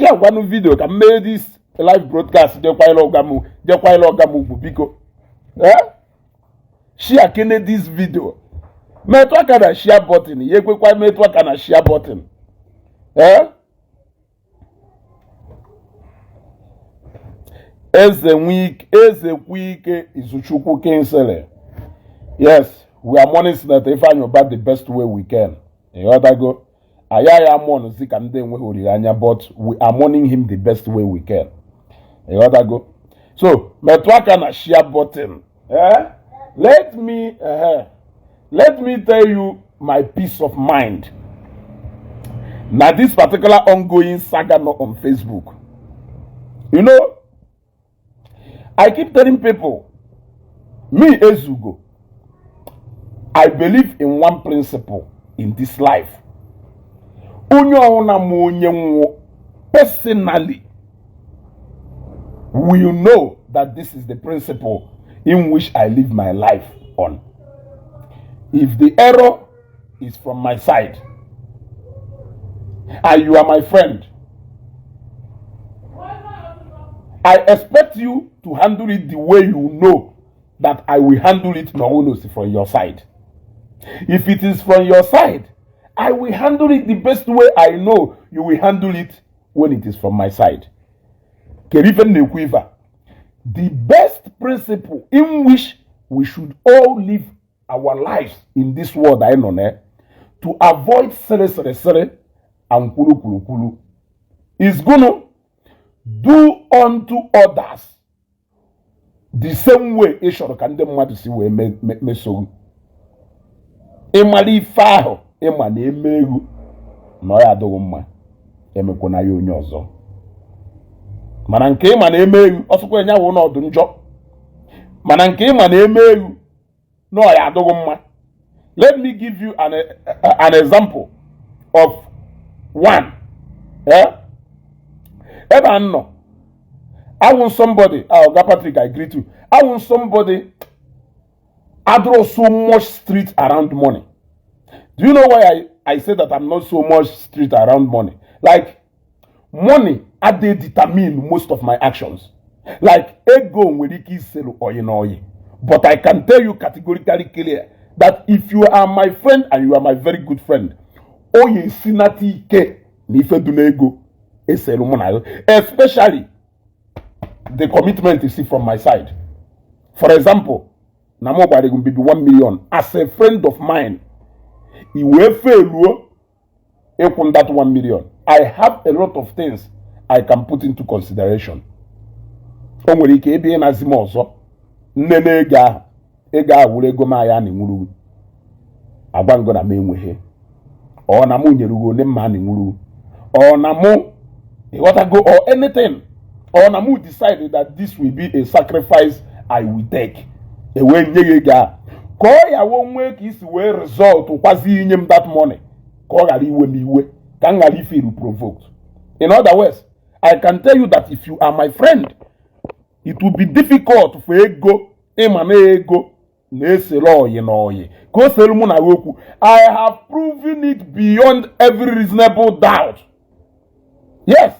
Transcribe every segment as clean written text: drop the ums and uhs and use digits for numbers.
Share gwanụ video ka m mee this live broadcast. Jekwanyere ọga m, jekwanyere ọga m ugwu, biko. Eh, share kene this video. Metụ aka na share button ya. Ekwekwa metụ aka na share button. Eh, eze nwike, eze kwike Izuchukwu Kingsley. Yes, we are mourning Senator Ifeanyi Ubah the best way we can. Ịghọtago? Anyị ya mourn ka ndị enweghị olileanya, but we are mourning him the best way we can. Ịghọtago? So metụ aka na share button. Eh? Let me tell you my peace of mind na this particular ongoing saga nọ on Facebook. I keep telling people, me Ezugo, I believe in one principle in this life. Onye ọwụna m, onye nwụọ personally will know that this is the principle in which I live my life on. If the error is from my side and you are my friend, I expect you to handle it the way you know that I will handle it no from your side. If it is from your side, I will handle it the best way I know you will handle it when it is from my side. Kedu ife m na-ekwu ife a? The best principle in which we should all live our lives in this world anyị nọ na to avoid sịrị sịrị sịrị and kwuru kwuru kwuru is gonna do unto others the same way ị chọrọ ka ndị mmadụ si wee meso gị. Ịmara ife ahụ ịma na eme egwu na ọ ya adịghị mma, emekwana ya onye ọzọ. Mana nke ịma na eme egwu ọsọkwa nya wụ n'ọdụ njọ, mana nke ịma na eme egwu na ọ ya adịghị mma. Let me give you an example of one. Eh? Ebe a nọ awụ somebody, ah, Oga Patrick, I greet you. Awụ somebody adro so much street around money. Do you know why I say that I'm not so much street around money? Like, money adịghị determine most of my actions. Like, ego nwere ike iselu oyi na oyi, but I can tell you categorically clear that if you are my friend and you are my very good friend, oyi esinata ike na ife dị n'ego eselu mụ na gị, especially the commitment you see from my side. For example, na mụ gbara gị mbibi 1 million as a friend of mine, i wee feluo ịkwụ that 1 million, I have a lot of things I can put into consideration. O nwere ike ebe ịnazi m ọzọ nne na ego ahụ, ego ahụ wuru ego m anya na enwuru agwa ngo na m enweghị, ọ na mụ nyere ugo one mma na enwuru, ọ na mụ, ịghọtago, or anything, or na mụ decide that this will be a sacrifice I will take, ewee nye gị ego ahụ ka ọ ya wee nwee ka isi wee result kwazi inye m that money, ka ọ ghara iwe m iwe, ka m ghara ifeel provoked. In other words, I can tell you that if you are my friend, it will be difficult for ego ịma na ego na-esere oyi na oyi ka o sere mụ na gị okwu. I have proven it beyond every reasonable doubt. Yes,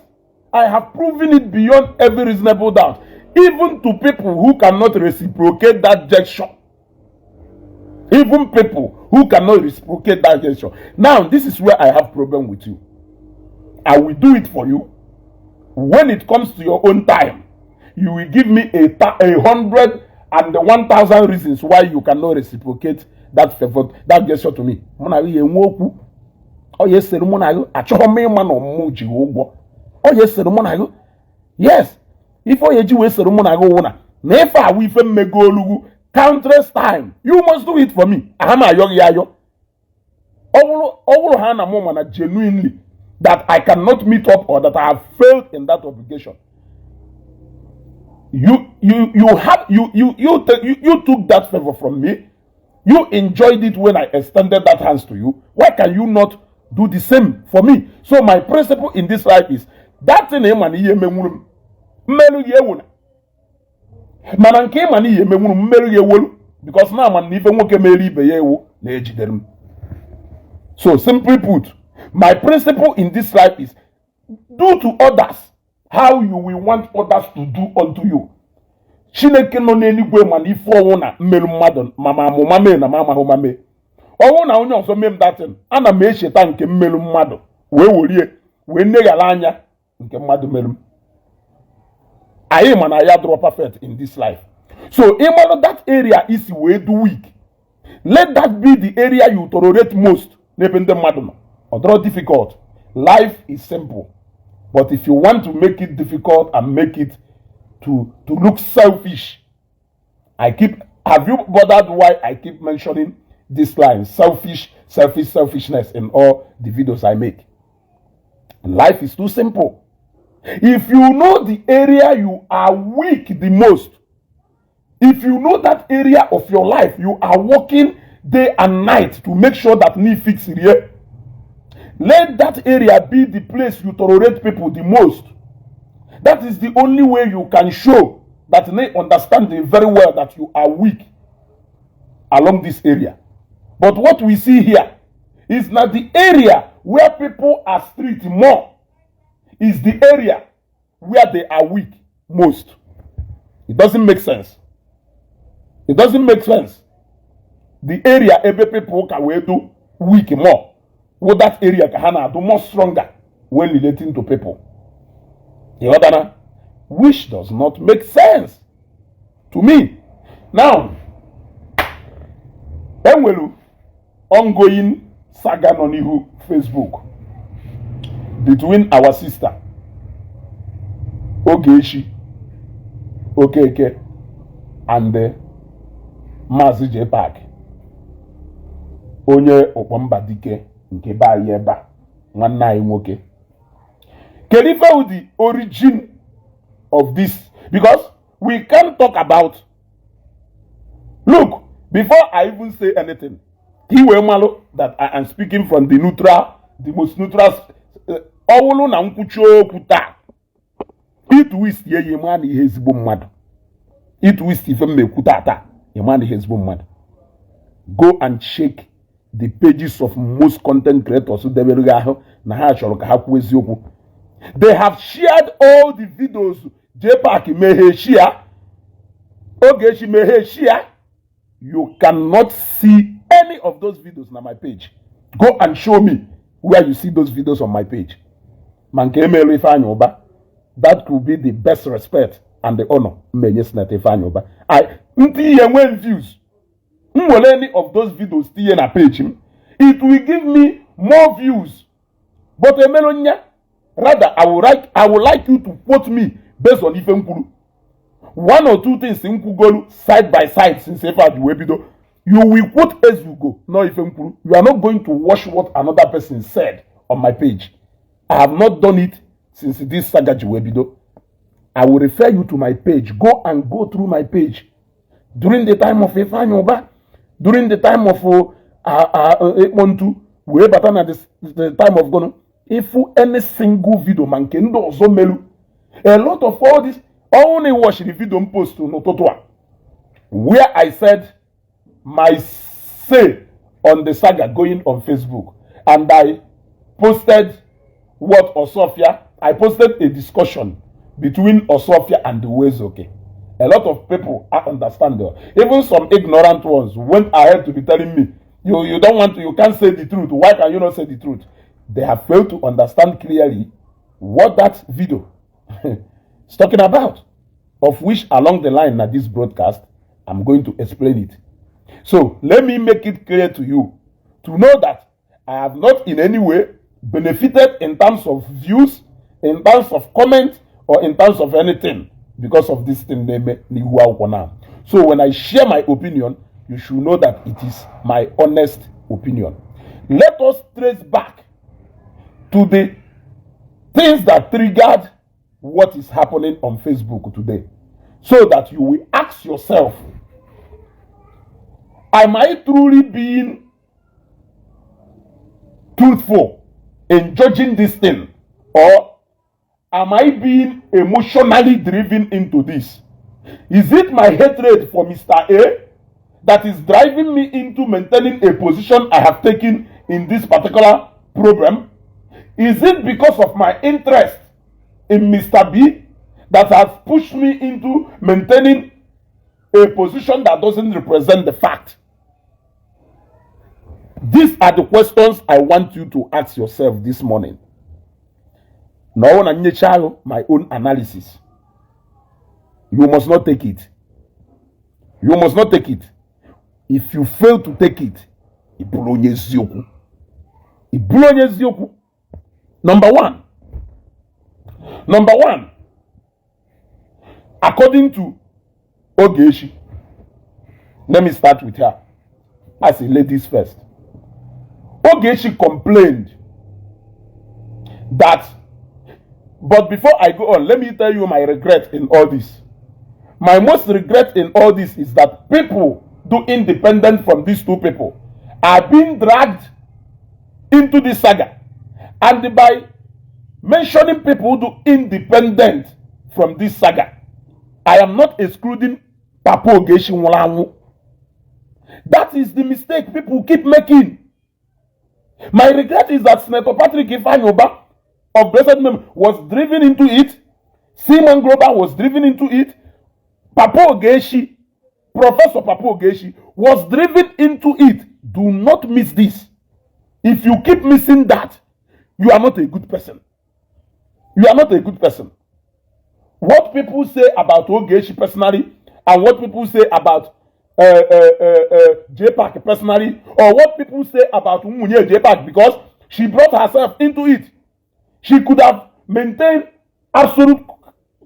I have proven it beyond every reasonable doubt, even to people who cannot reciprocate that gesture, even people who cannot reciprocate that gesture. Now, this is where I have problem with you. I will do it for you. When it comes to your own time, you will give me a hundred and 1,000 reasons why you cannot reciprocate that favor, that gesture to me. Mụ na gị ya enwe okwu, ọ ya esere mụ na gị. Achọghị m ịma na ọmụmụ ji gị ụgwọ, ọ ya esere mụ na gị. Yes, ife ọ ya eji wee sere mụ na gị wụ na ife awụ ife mmego olugwu countless time, you must do it for me. Aha m ayọ gị ayọ. Ọ bụrụ ha na mụ mana genuinely that I cannot meet up or that I have failed in that obligation, you have you you you you, you took that favor from me. You enjoyed it when I extended that hands to you. Why can you not do the same for me? So my principle in this life is that thing ịma na ihe emenwuru m mmelu gị ewu na mana nke ịma na ihe emenwuru m mmelu gị ewolu, because na ama na ife nwoke mere ibe ya ewu na-ejidere m. So simply put, my principle in this life is Do to others how you will want others to do unto you. Chineke nọ n'eluigwe, mana ife ọnwụ na mmerụ mmadụ, ma amụma mee na ma amahụ ma mee ọnwụ na onye ọzọ mee m datin, ana m echeta nke mmerụ mmadụ wee werie wee neghara anya nke mmadụ merụ m. Anyị ma na ya dụrọ perfect in this life, so ịmalụ that area isi wee do weak, let that be the area you tolerate most n'ebe ndị mmadụ nọ. Ọ dịrọ difficult. Life is simple, but if you want to make it difficult and make it to look selfish, I keep, have you bothered why I keep mentioning this line, "Selfish, selfish, selfishness," in all the videos I make? Life is too simple. If you know the area you are weak the most, if you know that area of your life you are working day and night to make sure that me fix it here, let that area be the place you tolerate people the most. That is the only way you can show that they understand very well that you are weak along this area. But what we see here is not the area where people are strict more is the area where they are weak most. It doesn't make sense. It doesn't make sense. The area ebe people ka wee do weak more, with that area ka ha na-adụ more stronger when relating to people. Ịghọtara? Which does not make sense to me. Now, enwere ongoing saga nọ n'ihu Facebook between our sister Ogechi Okeke and Maazị J Park, onye ụkpọmba dike nke be anyị ebe a, nwanne anyị nwoke. Kedu ife wụ the origin of this? Because we can't talk about, look, before I even say anything, ka i wee malụ that I am speaking from the neutral, the most neutral. Ọ wụlụ na nkwuchi okwu taa, itwist ya, ịma na ihe ezigbo mmadụ, itwist ife m na-ekwu taa taa, ịma na ihe ezigbo mmadụ. Go and check the pages of most content creators debere gị ahụ na ha chọrọ ka ha kwuo eziokwu. They have shared all the videos JPAC meghe share, Ogechi meghe share. You cannot see any of those videos na my page. Go and show me where you see those videos on my page. Ma nke emelu Ifeanyi Ụba, that could be the best respect and the honor mmenye Senator Ifeanyi Ụba. I ntị ihe nwee views, m were any of those videos tinye na page m, it will give me more views. But emelu nya, rather I would like you to quote me based on ife m kwuru, one or two things m kwugolu side by side since ife a ji wee bido. You will quote as you go, no ife m kwuru. You are not going to watch what another person said on my page. I have not done it since this saga ji wee bido. I will refer you to my page. Go and go through my page during the time of Ifeanyi Uba, during the time of Ekpontu wee bata na the time of Gono. Ifu any single video ma nke ndị ọzọ melu, a lot of all this only watch the video m post n'ụtụtụ a where I said my say on the saga going on Facebook, and I posted what Osofia, I posted a discussion between Osofia and Uwezoke. A lot of people I understand though. Even some ignorant ones went ahead to be telling me, You don't want to, you can't say the truth. Why can you not say the truth?" They have failed to understand clearly what that video is talking about. Of which along the line at this broadcast, I'm going to explain it. So let me make it clear to you to know that I have not in any way benefited in terms of views, in terms of comment, or in terms of anything because of this thing na-eme n'ihu akwụkwọ now. So when I share my opinion, you should know that it is my honest opinion. Let us trace back to the things that triggered what is happening on Facebook today, so that you will ask yourself, am I truly being truthful in judging this thing, or am I being emotionally driven into this? Is it my hatred for Mr. A that is driving me into maintaining a position I have taken in this particular program? Is it because of my interest in Mr. B that has pushed me into maintaining a position that doesn't represent the fact? These are the questions I want you to ask yourself this morning. Now, when I my own analysis, you must not take it. You must not take it. If you fail to take it, ị bụrụ onye eziokwu. Ị bụrụ onye eziokwu. Number one. Number one. According to Ogechi, let me start with her. As a ladies first. Ogechi complained that, but before I go on, let me tell you my regret in all this. My most regret in all this is that people do independent from these two people are being dragged into this saga. And by mentioning people who do independent from this saga, I am not excluding Papa Ogechi nwụrụ anwụ. That is the mistake people keep making. My regret is that Senator Patrick Ifeanyi Ubah of blessed memory was driven into it. Simon Grober was driven into it. Papa Ogechi, Professor Papa Ogechi, was driven into it. Do not miss this. If you keep missing that, you are not a good person. You are not a good person. What people say about Ogechi personally and what people say about JPAC personally, or what people say about Nwunye JPAC, because she brought herself into it. She could have maintained absolute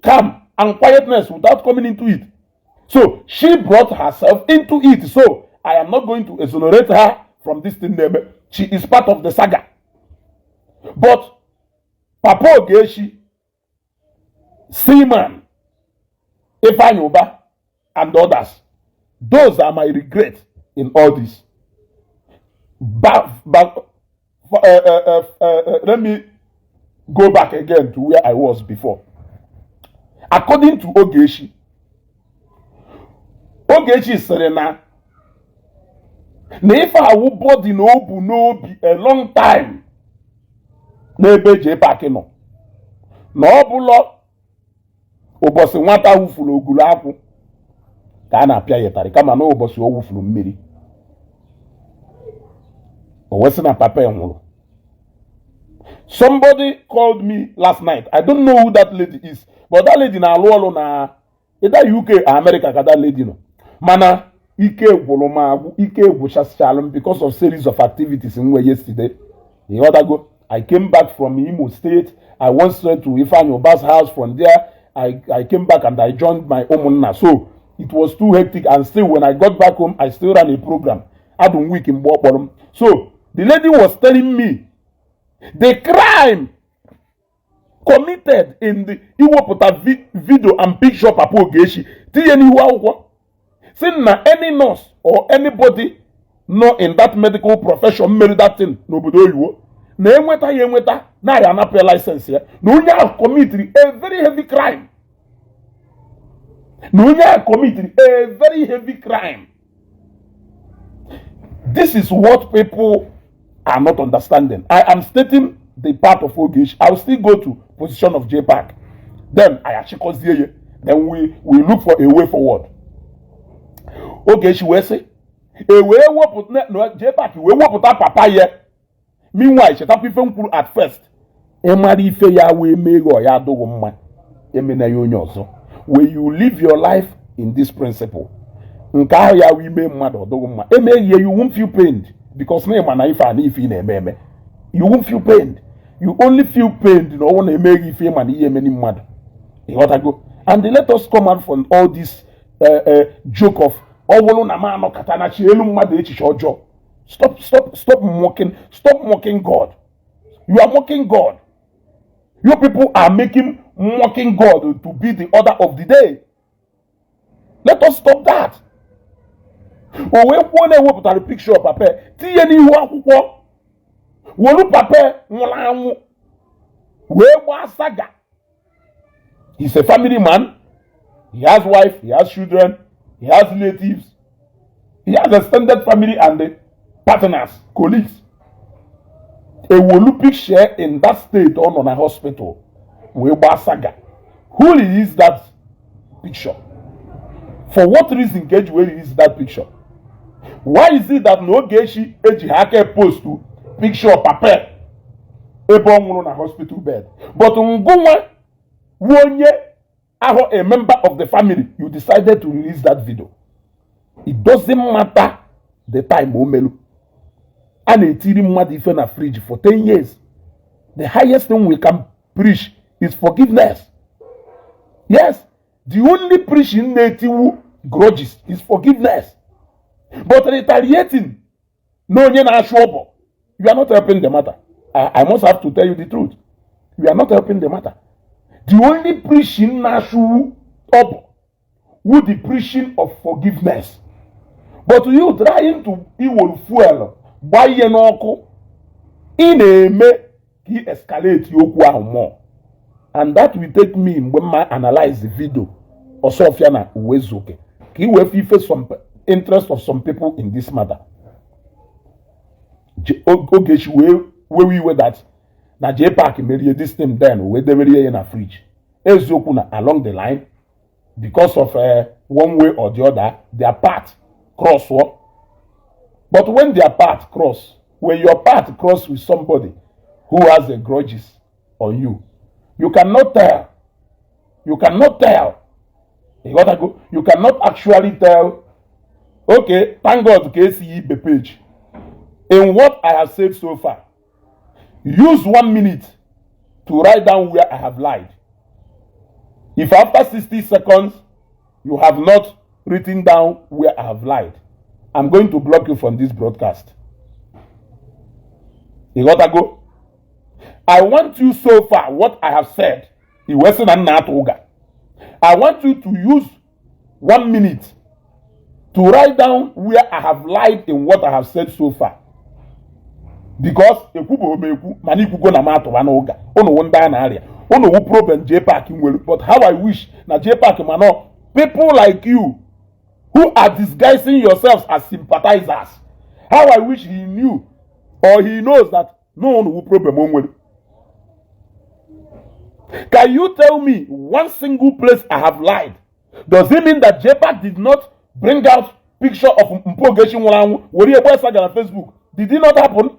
calm and quietness without coming into it. So she brought herself into it. So I am not going to exonerate her from this thing. She is part of the saga. But Papa Ogechi, Seaman, Ifeanyi Ubah, and others, those are my regrets in all this. But let me go back again to where I was before. According to Ogechi, Ogechi sịrị na ife awụ body na o bu n'obi a long time n'ebe JPAC nọ, na ọ bụlọ ụbọchị nwata wụfuru ogulu akwụ ka a na-apịa ya ịtarị, kama na ụbọchị o wụfuru mmiri. O wee sị na papa ya nwụrụ. Somebody called me last night. I don't know who that lady is, but that lady na-alụ ọrụ na either UK or America ka that lady nọ, mana ike gwụrụ m agwụ, ike gwụchasịchalụ m because of series of activities m nwere yesterday. Ịghọtago? I came back from Imo State. I went straight to Ifeanyi Ubah's house. From there, I came back and I joined my ụmụnna. So it was too hectic, and still, when I got back home, I still ran a program. Adum week mgbe ọ kpọrọ m. So the lady was telling me the crime committed in the iwepụta video and picture Papa Ogechi tinye n'ihu akwụkwọ, si na any nurse or anybody nọ in that medical profession mere that thing n'obodo oyibo na enweta ya, enweta na ya anapụ ya license ya, na onye ahụ committed a very heavy crime, na onye ahụ committed a very heavy crime. This is what people are not understanding. I am stating the part of Ogechi. I will still go to position of JPAC, then I achịkọzie ya, then we look for a way forward. Ogechi wee sị e wee wepụta na JPAC wee wepụta papa ya. Meanwhile, chetakwa ife m kwuru at first: ịmara ife ya wee mee gị, ọ ya adịghị mma, emena ya onye ọzọ. When you live your life in this principle, nke ahụ ya wee ime mmadụ ọ dịghị mma, emeghị ya, you won't feel pained, because na ịma na ife a na ife ị na-eme eme, you won't feel pained. You only feel pained na ọnwụ na-emeghị ife ịma na ihe emeni mmadụ. Ịghọtago? And let us come out from all this joke of ọ bụrụ na m anọkọta na chi elu mmadụ echiche ọjọọ. Stop, stop, stop mocking, stop mocking God. You are mocking God. You people are making mocking God to be the order of the day. Let us stop that. O wee kwuo na ewepụtara picture papa tinye n'ihu akwụkwọ, wolu papa nwụrụ anwụ wee gbaa saga. He's a family man. He has wife, he has children, he has relatives, he has extended family and partners, colleagues. Ewolu picture in that state ọ nọ na hospital wee gbaa saga. Who released that picture? For what reason ka eji wee release that picture? Why is it that na Ogechi eji ha aka post picture papa ebe ọ nwụrụ na hospital bed, but ngụnwa wu onye ahụ, a member of the family, you decided to release that video? It doesn't matter the time o melu. A na-etiri mmadụ ife na fridge for 10 years. The highest thing we can preach is forgiveness. Yes, the only preaching na-etiwu grudges is forgiveness. But retaliating na onye na-achụ ọbọ, you are not helping the matter. I must have to tell you the truth, you are not helping the matter. The only preaching na-achụwu ọbọ wu the preaching of forgiveness, but you trying to iwere fuel gbaa ihe n'ọkụ, ị na-eme ka ị escalate okwu ahụ more. And that will take me mgbe mma analyze the video Ọsọfịa na Uwezuoke ka ị wee ife some interest of some people in this matter. Ogechi wee wewe iwe that na JPAC merie this thing, then wee deberie ya na fridge. Eziokwu na along the line, because of one way or the other, their path cross o. But when their path cross, when your path cross with somebody who has a grudges on you, you cannot tell. You cannot tell. You gotta go. You cannot actually tell. Okay, thank God ka esi ibe page. In what I have said so far, use one minute to write down where I have lied. If after 60 seconds you have not written down where I have lied, I'm going to block you from this broadcast. You gotta go. I want you, so far what I have said, iwesi na nna atụ ụga. I want you to use one minute to write down where I have lied in what I have said so far. Because ekwubeghị m ekwu, mana ikwugo na m atụba n'ụga. Unu wụ ndị a na-arịa. Unu wụ problem JPAC nwere. But how I wish na JPAC mana people like you who are disguising yourselves as sympathizers. How I wish he knew or he knows that no one wụ problem o nwere. Can you tell me one single place I have lied? Does it mean that JPAC did not bring out picture of Mpo Ogechi nwụrụ anwụ were egbe saga na Facebook? Did it not happen?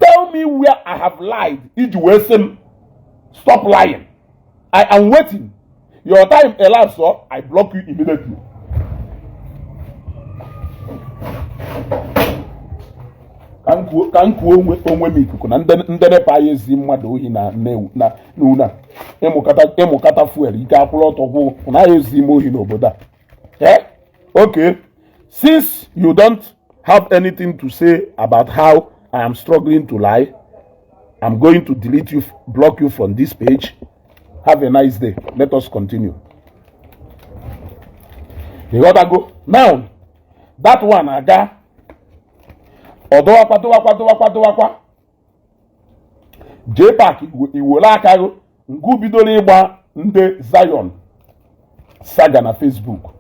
Tell me where I have lied. Iji wee sị m stop lying. I am waiting. Your time elapse or I block you immediately. Ka m kuo onwe m ikuku na ndị NEPA ya ezi mmadụ ohi na na na ịmụkata fuel ike akwụrụ ọtọ gwụ na ya ezi ime ohi n'obodo a. Eh? Okay. Since you don't have anything to say about how I am struggling to lie, I'm going to delete you, block you from this page. Have a nice day. Let us continue. You gotta go. Now, that one aga. Ọdọwakwa dọwakwa dọwakwa dọwakwa. JPAC iwere aka gị ngụ bidoro ịgba ndị Zion saga na Facebook.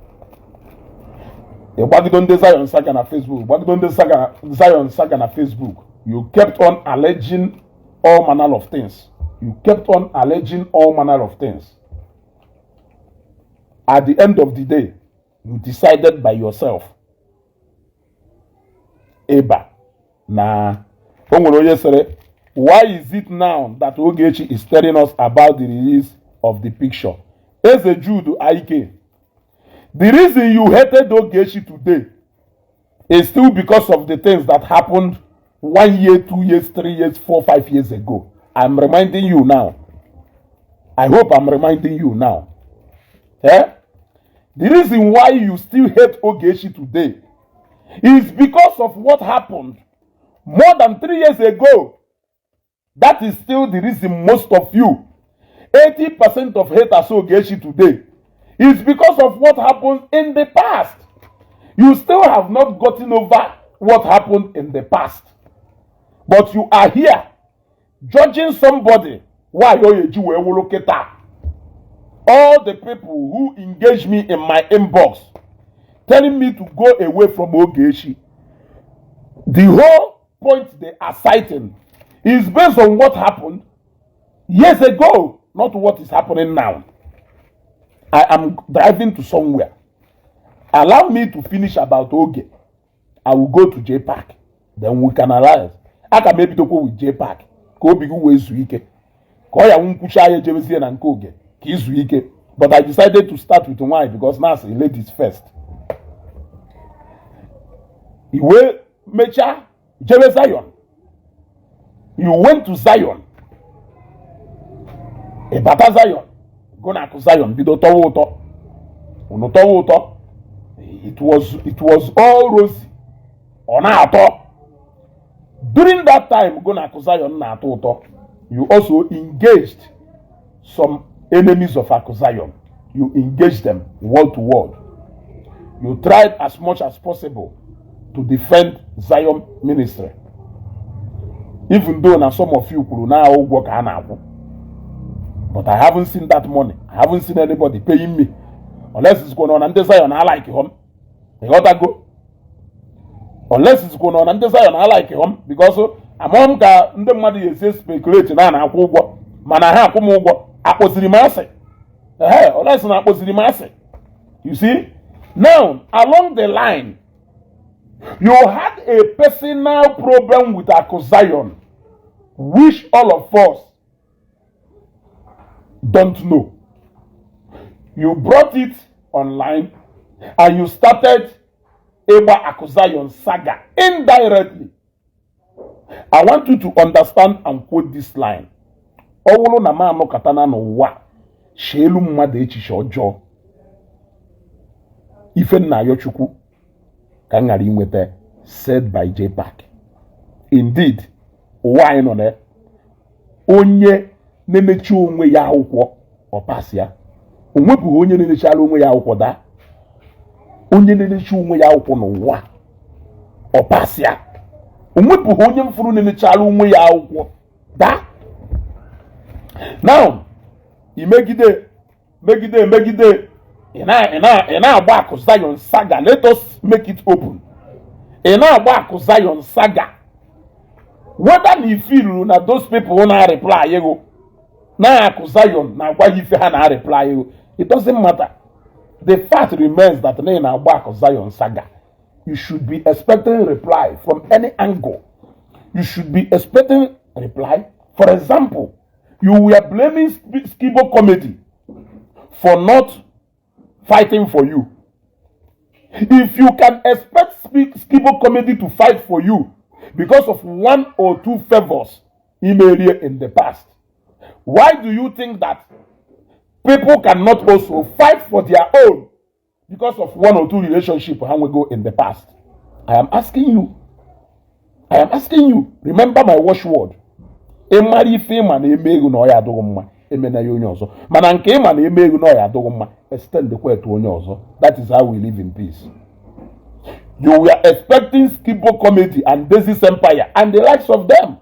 Ịgbagido ndị Zion saga na Facebook, gbagido ndị saga Zion saga na Facebook. You kept on alleging all manner of things. You kept on alleging all manner of things. At the end of the day, you decided by yourself. Eba na o nwere onye sịrị, "Why is it now that Ogechi is telling us about the release of the picture?" Eze Jude Ike, the reason you hated Ogechi today is still because of the things that happened one year, 2 years, 3 years, 4, 5 years ago. I'm reminding you now. I hope I'm reminding you now. Eh? The reason why you still hate Ogechi today is because of what happened more than 3 years ago. That is still the reason most of you, 80% of haters Ogechi today, is because of what happened in the past. You still have not gotten over what happened in the past. But you are here judging somebody. Why oyeji wee wụrụ kịta? All the people who engage me in my inbox telling me to go away from Ogechi, the whole point they are citing Is based on what happened years ago, not what is happening now. I am driving to somewhere. Allow me to finish about Oge. I will go to J Park. Then we can analyze. Aka m ebidokwa with J Park ka obi gị wee zuo ike, ka ọ ya nkwucha ya ejebezie na nke Oge ka izu ike. But I decided to start with nwanyị because na asị ladies first. I wee mechaa jebe Zion. You went to Zion. Ị bata Zion, go na akụ Zion bido tọwa ụtọ. Unu tọwa ụtọ. It was all rosy. Ọ na-atọ. During that time go na akụ Zion na-atọ ụtọ, you also engaged some enemies of Akụ Zion. You engaged them word to word. You tried as much as possible to defend Zion ministry, even though na some of you kwuru na ụgwọ ka a na-akwụ. But I haven't seen that money. I haven't seen anybody paying me, unless it's na ndị Zion na-alike hom. Ịghọtago? Unless it's na ndị Zion na-alike hom, because amụọ m ka ndị mmadụ ga-esi speculate na a na-akwụ ụgwọ, mana ha akwụ m ụgwọ, akpọziri m asị. Ehe, unless na akpọziri m asị. You see, now along the line, you had a personal problem with Akụ Zion, which all of us don't know. You brought it online and you started ịgba Akụ Zion saga indirectly. I want you to understand and quote this line. Ọ bụrụ na m anọkọtana n'ụwa cheelu mmadụ echiche ọjọọ, ife nna ayọ Chukwu ka m ghara inweta. Said by J Park. Indeed, ụwa anyị nọ na onye na-emechi onwe ya akwụkwọ ọ pass ya. O nwepụghị onye na-emechara onwe ya akwụkwọ daa. Onye na-emechi onwe ya akwụkwọ n'ụwa ọ pass ya. O nwepụghị onye mfụrụ na-emechara onwe ya akwụkwọ daa. Now, imegide megide megide, ị na-agba Akụ Zion saga. Let us make it open. Ị na-agba Akụ Zion saga, whether na ifiru na those people na-reply ego na Akụ Zion na-agwa ya ife ha na-reply ego, it doesn't matter. The fact remains that na ị na-agba Akụ Zion saga. You should be expecting reply from any angle. You should be expecting reply. For example, you were blaming Skibo Comedy for not fighting for you. If you can expect Skibo Comedy to fight for you because of one or two favors he made in the past, why do you think that people cannot also fight for their own because of one or two relationship ha go in the past? I am asking you. I am asking you. Remember my watchword. Ịmara ife ịma na-eme ego na ọ ya adịghị mma, emena ya onye ọzọ. Mana nke ịma na-eme ego na ọ ya adịghị mma, extend kwa to onye ọzọ. That is how we live in peace. You were expecting Skibo Comedy and Dezis Empire and the likes of them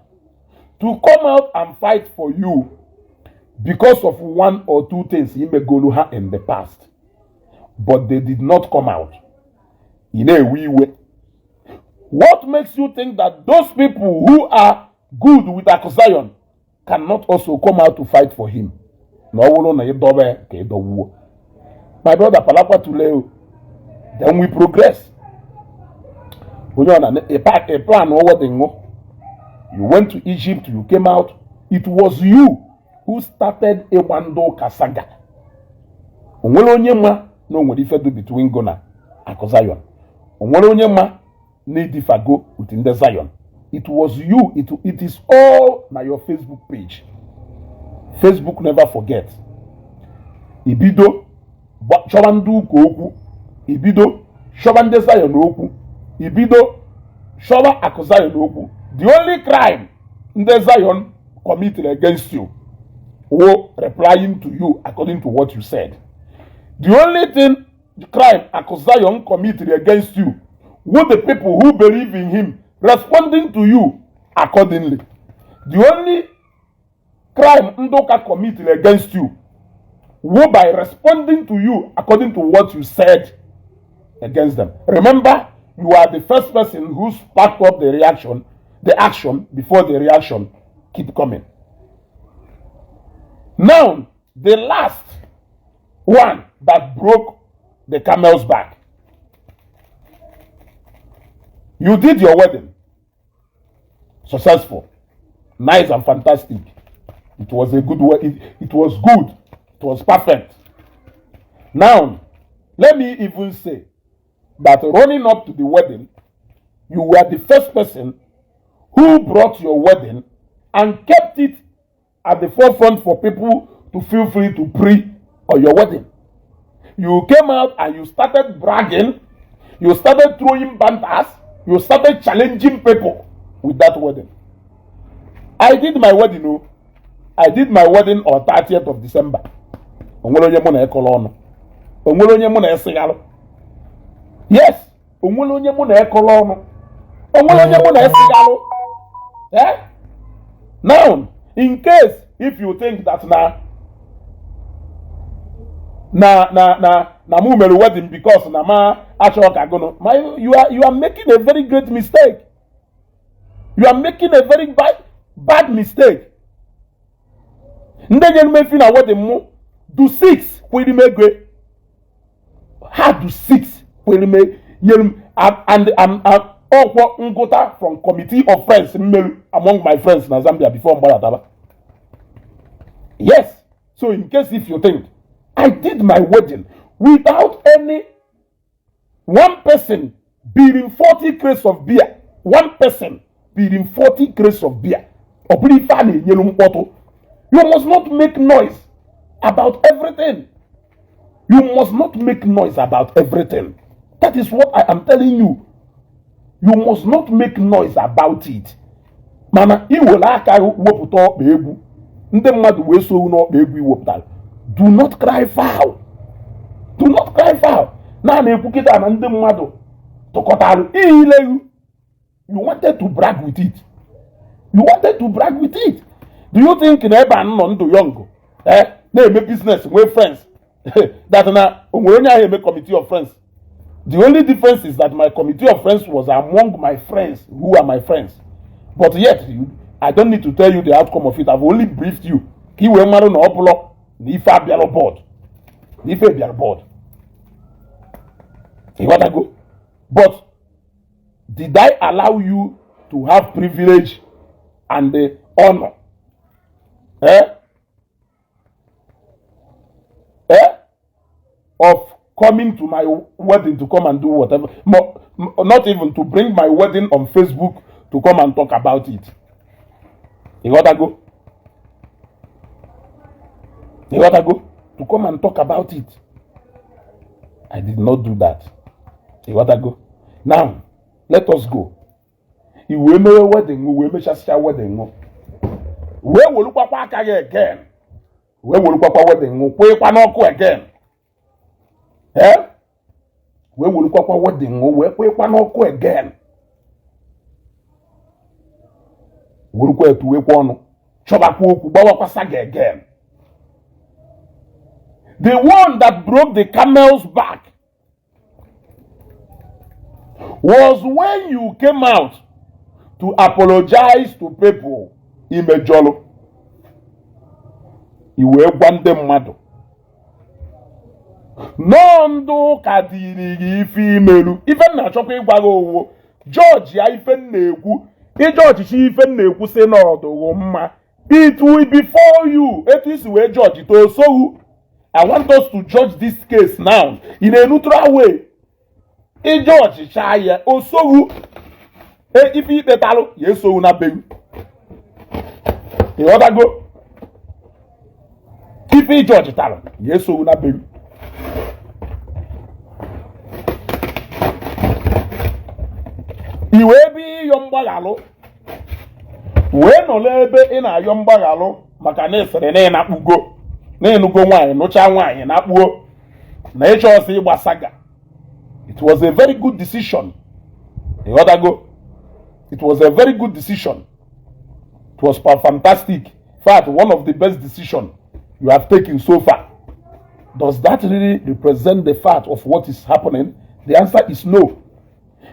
to come out and fight for you because of one or two things imegolu ha in the past, but they did not come out. Ị na-ewe iwe. What makes you think that those people who are good with Akụ Zion cannot also come out to fight for him? Na ọ bụrụ na ị dọba ka ị dọwuo, my brother, palakwa tule o. Then we progress. Onye ọ na a plan wedding, you went to Egypt, you came out. It was you who started ịgba ndị ụka saga. O nwere onye ma na o nwere ife dị between go na Akụ Zion? O nwere onye ma na idifago with ndị Zion? It was you. It is all na your Facebook page. Facebook never forget. Ibido chọba ndị ụka okwu, ibido chọba ndị Zion okwu, ibido chọba Akụ Zion okwu. The only crime ndị Zion committed against you wo replying to you according to what you said. The only thing, the crime Akụ Zion committed against you were the people who believe in him responding to you accordingly. The only crime ndị ụka committed against you were by responding to you according to what you said against them. Remember, you are the first person who sparked up the reaction, the action before the reaction. Keep coming. Now, the last one that broke the camel's back. You did your wedding. Successful. Nice and fantastic. It was a good way. It was good. It was perfect. Now, let me even say that running up to the wedding, you were the first person who brought your wedding and kept it at the forefront for people to feel free to pray on your wedding. You came out and you started bragging, you started throwing banters, you started challenging people with that wedding. I did my wedding, oh. I did my wedding on 30th of December. Onwere onye mụ na ekọrọ ọnụ. Onwere onye mụ na eseghalụ. Yes, onwere onye mụ na ekọrọ ọnụ. Onwere onye mụ na eseghalụ. Eh? Now, in case if you think that na mụ mere wedding because na ma achọrọ ka gụnụ ma, you are making a very great mistake. You are making a very bad, bad mistake. Ndị nyere m efi na wedding mụ do six kwere m ego ha, do six kwere m nyere m and ọkwọ ngụta from committee of friends mmerụ among my friends na Zambia before mgbadataba. Yes, so in case if you think I did my wedding without any one person bearing 40 crates of beer, one person bearing 40 crates of beer, ọ bụrụ ife a na-enyelu mkpọtụ. You must not make noise about everything. You must not make noise about everything. That is what I am telling you. You must not make noise about it. Mana iwere aka wepụta ọkpa egwu, ndị mmadụ wee so n'ọkpa egwu iwepụtara. Do not cry foul. Do not cry foul. Na na-ekwu kịta na ndị mmadụ tụkọtara ilewu. You wanted to brag with it. You wanted to brag with it. Do you think na ebe a nọ ndụ young, eh, na-eme business, nwee friends, that na o nwere onye ahụ eme committee of friends? The only difference is that my committee of friends was among my friends who are my friends. But yet you, I don't need to tell you the outcome of it. I've only briefed you ka i wee mara na ọ bụlọ na ife abịara board, na ife bịara board. Ịghọtago? But did I allow you to have privilege and the honor, eh? Eh? Of coming to my wedding to come and do whatever? Not even to bring my wedding on Facebook to come and talk about it. Ịghọtago? Ịghọtago? To come and talk about it. I did not do that. Ịghọtago? Now, let us go. I wee mewe wedding, wee mechasịa wedding, wee welukwakwa aka gị again, wee welukwakwa wedding kwụịkwa n'ọkụ again, eh, wee welukwakwa wedding wee kwụịkwa n'ọkụ again, werukwa etuwekwa ọnụ, chọbakwa okwu, gbawakwa saga again. The one that broke the camel's back was when you came out to apologize to people imejọlụ. I wee gwa ndị mmadụ nọọ ndị ụka dịrị gị ife imerụ. Ife m na-achọkwa ịgwa gị owo jọji ya, ife m na-ekwu, ije ọchịchị, ife m na-ekwu sị na ọdụghụ mma. It will befall you etu isi wee jọji to osoghu. I want us to judge this case now in a neutral way. Ije ọchịcha ya osoghu, ife ikpetalụ ya esoghu na beghị. Ịghọtago? Ife ije ọchịtalụ ya esoghu na beghị. I wee ebe ịyọ mgbaghalụ, wee nọrọ ebe ị na-ayọ mgbaghalụ maka na ịsịrị na ịnakpugo, na ịnụgo nwaanyị, nụcha nwaanyị, nakpuo, na ịchọ ọsọ ịgba saga. It was a very good decision. Ịghọtago? It was a very good decision. It was fantastic. In fact, one of the best decision you have taken so far. Does that really represent the fact of what is happening? The answer is no.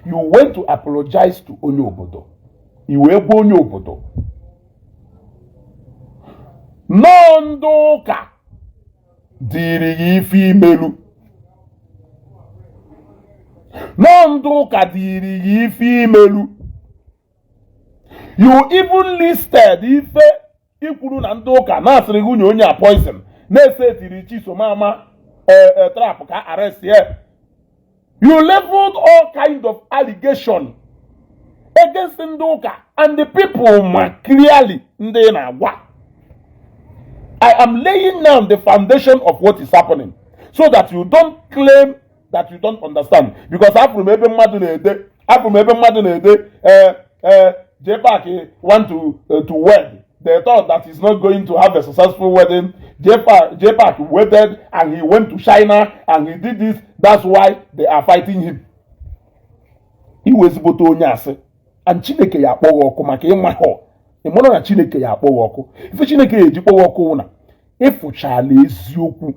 You went to apologize to onye obodo. I wee gwa onye obodo Nọọ ndị ụka dịrị gị ife imelu, nọọ ndị ụka dịrị gị ife imelu. You even listed ife ikwuru na ndị ụka na-asịrị gị nwunye onye a poison na-ese etiri Chisomama trap ka arrest ya. You leveled all kind of allegation against ndị ụka, and the people ma clearly ndị ị na-agwa. I am laying down the foundation of what is happening so that you don't claim that you don't understand, because afụrụ m ebe mmadụ na-ede, afụrụ m ebe mmadụ na-ede, ee, JPAC want to wed. They thought that he's not going to have a successful wedding. JPAC, JPAC waited and he went to China and he did this. That's why they are fighting him. Iwe ezigbote onye asị, and Chineke ya akpọ gị ọkụ maka ịma ha. Ị mara na Chineke ya akpọ gị ọkụ. Ife Chineke ya eji kpọ gị ọkụ wụ na ịfụchala eziokwu,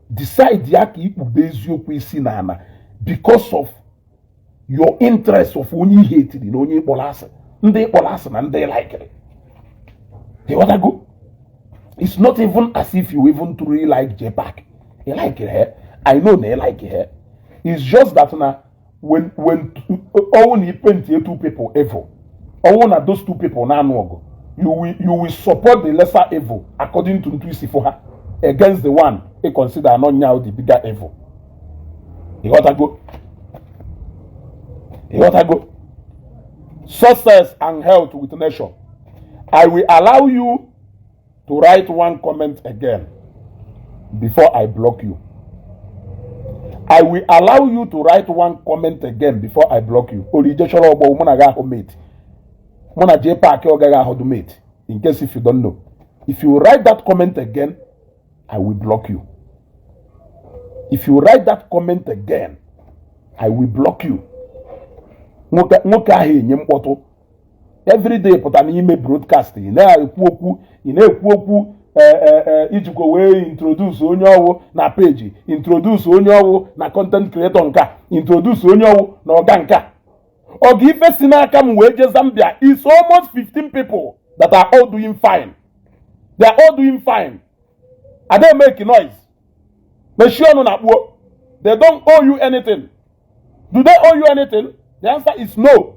decide ya ka ikpudo eziokwu isi n'ala because of your interest of onye ihe etiri na onye ịkpọrọ asị, ndị ịkpọrọ asị na ndị likeri. Ịghọtago? It's not even as if you even truly like JPAC. You like her. I know na you like her. It's just that na when ọnwụ na paint two people evil, ọnwụ na those two people na-anụ ọgụ, you will support the lesser evil according to ntu isi for ha against the one e consider not now the bigger evil. Ịghọtago? Ịghọtago? Success and health with nation. I will allow you to write one comment again before I block you. I will allow you to write one comment again before I block you. Orije chọrọ ọgbọ mụ na gị ahụ mate. Mụ na JPAC ọ gaghị ahụ mate. In case if you don't know. If you write that comment again, I will block you. If you write that comment again, I will block you. Nwoke nwoke ahụ enye mkpọtụ everyday pụta n'ime broadcast, ị na-ekwu okwu, ị na-ekwu okwu ijikwa wee introduce onye ọwụ na page, introduce onye ọwụ na content creator nka, introduce onye ọwụ na ọga nka. Ọga ife si n'aka m wee jee Zambia is almost 15 people that are all doing fine. They are all doing fine. I don't make noise. Mechie ọnụ na kpuo. They don't owe you anything. Do they owe you anything? The answer is no.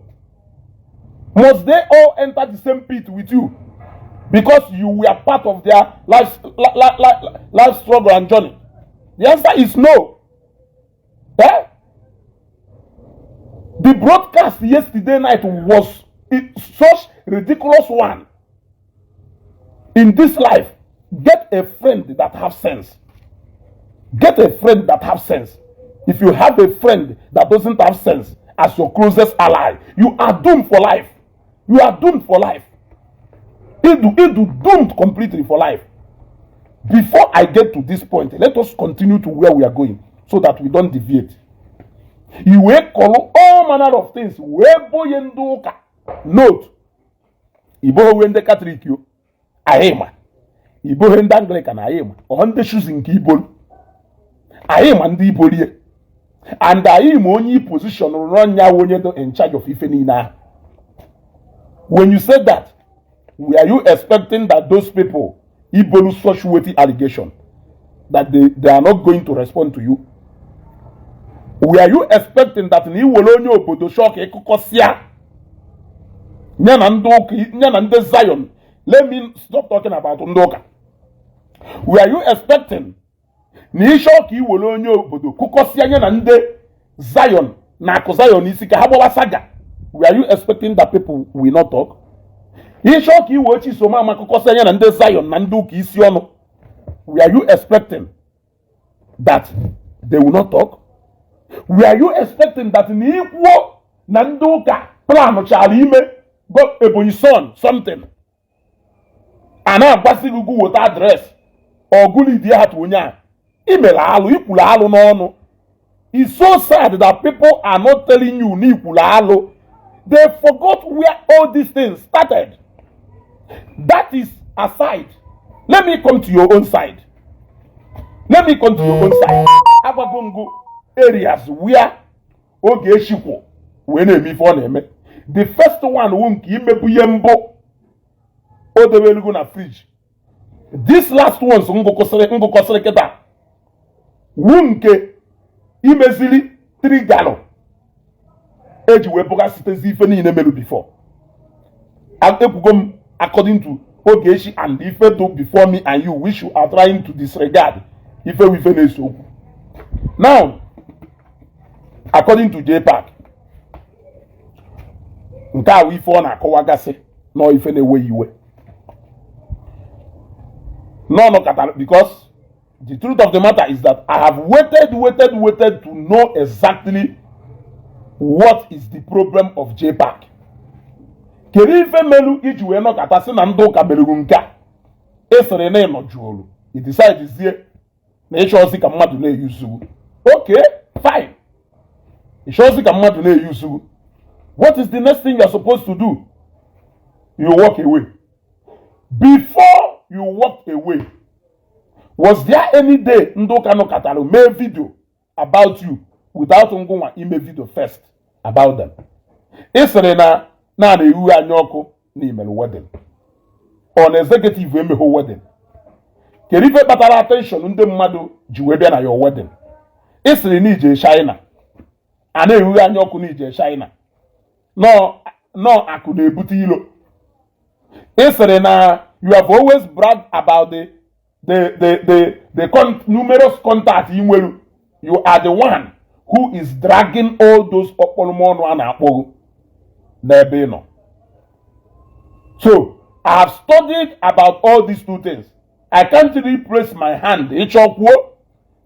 Must they all enter the same pit with you because you were part of their life struggle and journey? The answer is no. Eh? The broadcast yesterday night was such ridiculous one. In this life, get a friend that have sense. Get a friend that have sense. If you have a friend that doesn't have sense as your closest ally, you are doomed for life. You are doomed for life. Idu doomed completely for life. Before I get to this point, let us continue to where we are going so that we don't deviate. I wee kọrọ all manner of things wee bonye ndị ụka. Note, iboghwe ndị Katọlik o, anyị ma. Iboghe ndị Anglican, anyị ma. Ọha ndị shuzi nke ibolu, anyị ma ndị ibolie, and anyị ma onye position rụrụ ọnya, onye dị in charge of ife niile ahụ. When you said that, were you expecting that those people ibolu such weighty allegation, that they are not going to respond to you? Were you expecting that na iwere onye obodo chọọ ka ịkụkọsịa ya na ndị ụka, ya na ndị Zion? Let me stop talking about ndị ụka. Were you expecting na ịchọ ka iwere onye obodo kụkọsịa ya na ndị Zion na akụ Zion isi ka ha gbawa saga? Were you expecting that people will not talk? Ịchọ ka iwe Chisom kụkọsịa ya na ndị Zion na ndị ụka isi ọnụ, were you expecting that they will not talk? Were you expecting that na ikwuo na ndị ụka plan chara ime go Ebonyi son something, a na-agwasị gị gụ weta address ọgụlidi ha onye a imere alụ, ikwulu alụ n'ọnụ? It's so sad that people are not telling you na ikwulu alụ. They forgot where all these things started. That is aside. Let me come to your own side. Let me come to your own side. Agwago ngụ areas where oge echikwu wee na-eme ife ọ na-eme. The first one wụ nke imebu ihe mbụ o debelugo na fridge. This last ones ngụkọsịrị kịta wu nke imezili trigger eji wee bụgasịtezi ife niile merụ before. Ekwugo m, according to Ogechi and ife do before me and you, which you are trying to disregard, ife wife na-ese okwu. Now, according to JPAC, nke a wụ ife ọ na-akọwagasị nọ ife na-ewe iwe nọ katara, because the truth of the matter is that I have waited, waited, waited to know exactly what is the problem of JPAC. Kedu ife melu iji wee nọkọta sị na ndị ụka meruru nke a ịsịrị na ịnọ jụrụ i decide zie na ịchọzi ka mmadụ na-eyuzugu? Okay, fine, ịchọzi ka mmadụ na-eyuzugu. What is the next thing you are supposed to do? You walk away. Before you walked away, was there any day ndị ụka nọkọtara mee video about you without ngụnwa ime video first about them? Ị sịrị na na na-ewu anya ọkụ na imere wedding, ọ na executive emeghe wedding. Kedu ife kpatara attention ndị mmadụ ji wee bịa na your wedding? Ị sịrị na ije China, a na-ewughe anya ọkụ na ije China, nọ akụ na-ebute ilo. Ị sịrị na you have always bragged about the numerous contacts ị nwere. You are the one who is dragging all those ọkpọrọmọnụ a na-akpọghụ n'ebe ị nọ. So I have studied about all these two things. I can't really place my hand ịchọ kwuo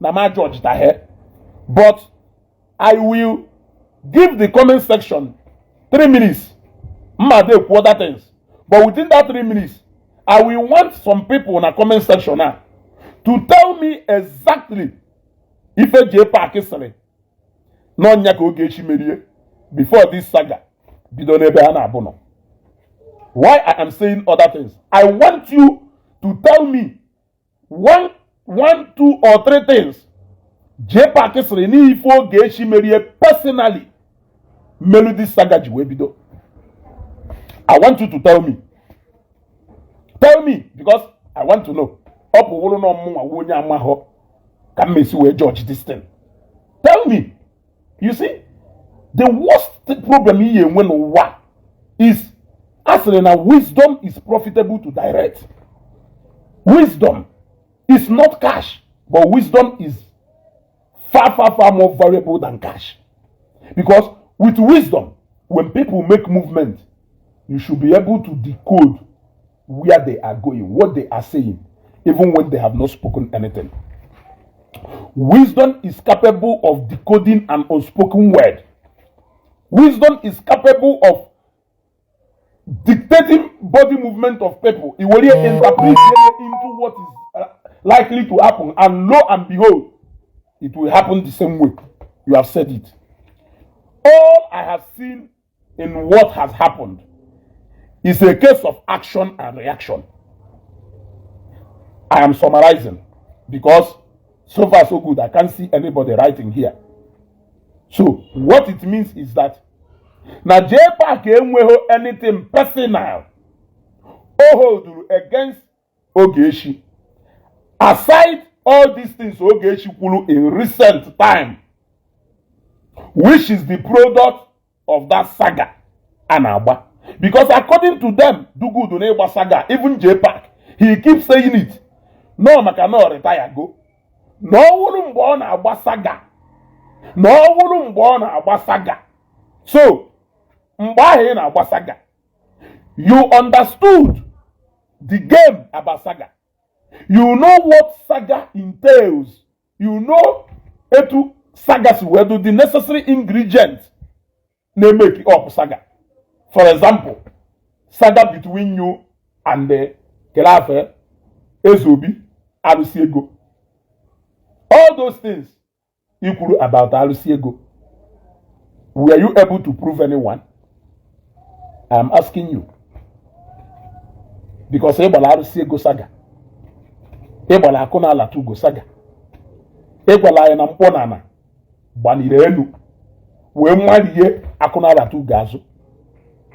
na ma judge tahe, but I will give the comment section 3 minutes. Mma dey ekwu other things, but within that 3 minutes, I will want some people na comment section now to tell me exactly ife JPAC sịrị n'ọnya ka Ogechi merie before this saga bido n'ebe ha na-abụ nọ. Why I am saying other things, I want you to tell me one, two or three things JPAC sịrị n'ife Ogechi merie personally melu this saga ji wee bido. I want you to tell me, tell me, because I want to know. Ọ bụ wụrụ na ọmụnwa wụ onye amaghọ ka m mesi wee judge this thing. Tell me. You see, the worst problem ị enwe n'ụwa is a sịrị na wisdom is profitable to direct. Wisdom is not cash, but wisdom is far, far, far more valuable than cash, because with wisdom, when people make movement, you should be able to decode where they are going, what they are saying, even when they have not spoken anything. Wisdom is capable of decoding an unspoken word. Wisdom is capable of dictating body movement of people. It will interpret into what is likely to happen, and lo and behold, it will happen the same way you have said it. All I have seen in what has happened is a case of action and reaction. I am summarizing because so far so good, I can't see anybody writing here. So what it means is that na JPAC enweghị anything personal o holduru against Ogechi, aside all these things Ogechi kwuru in recent time, which is the product of that saga a na-agba, because according to them, do good na ịgba saga. Even JPAC, he keeps saying it, no maka na ọ retire go, na ọ wụrụ mgbe ọ na-agba saga, na ọ wụrụ mgbe ọ na-agba saga. So mgbe ahụ ị na-agba saga, you understood the game about saga. You know what saga entails. You know etu saga si wee do, the necessary ingredients na-emake up saga. For example, saga between you and the Kelafe Ezobi arụsị ego, all those things i kwuru about arụsị ego, were you able to prove anyone? I am asking you because ị gbara arụsị ego saga, ị gbara akụ na alata ugo saga, ị gwara anyị na mkpọ na ana gbaniri elu wee nwalie akụ na alata ugo azụ,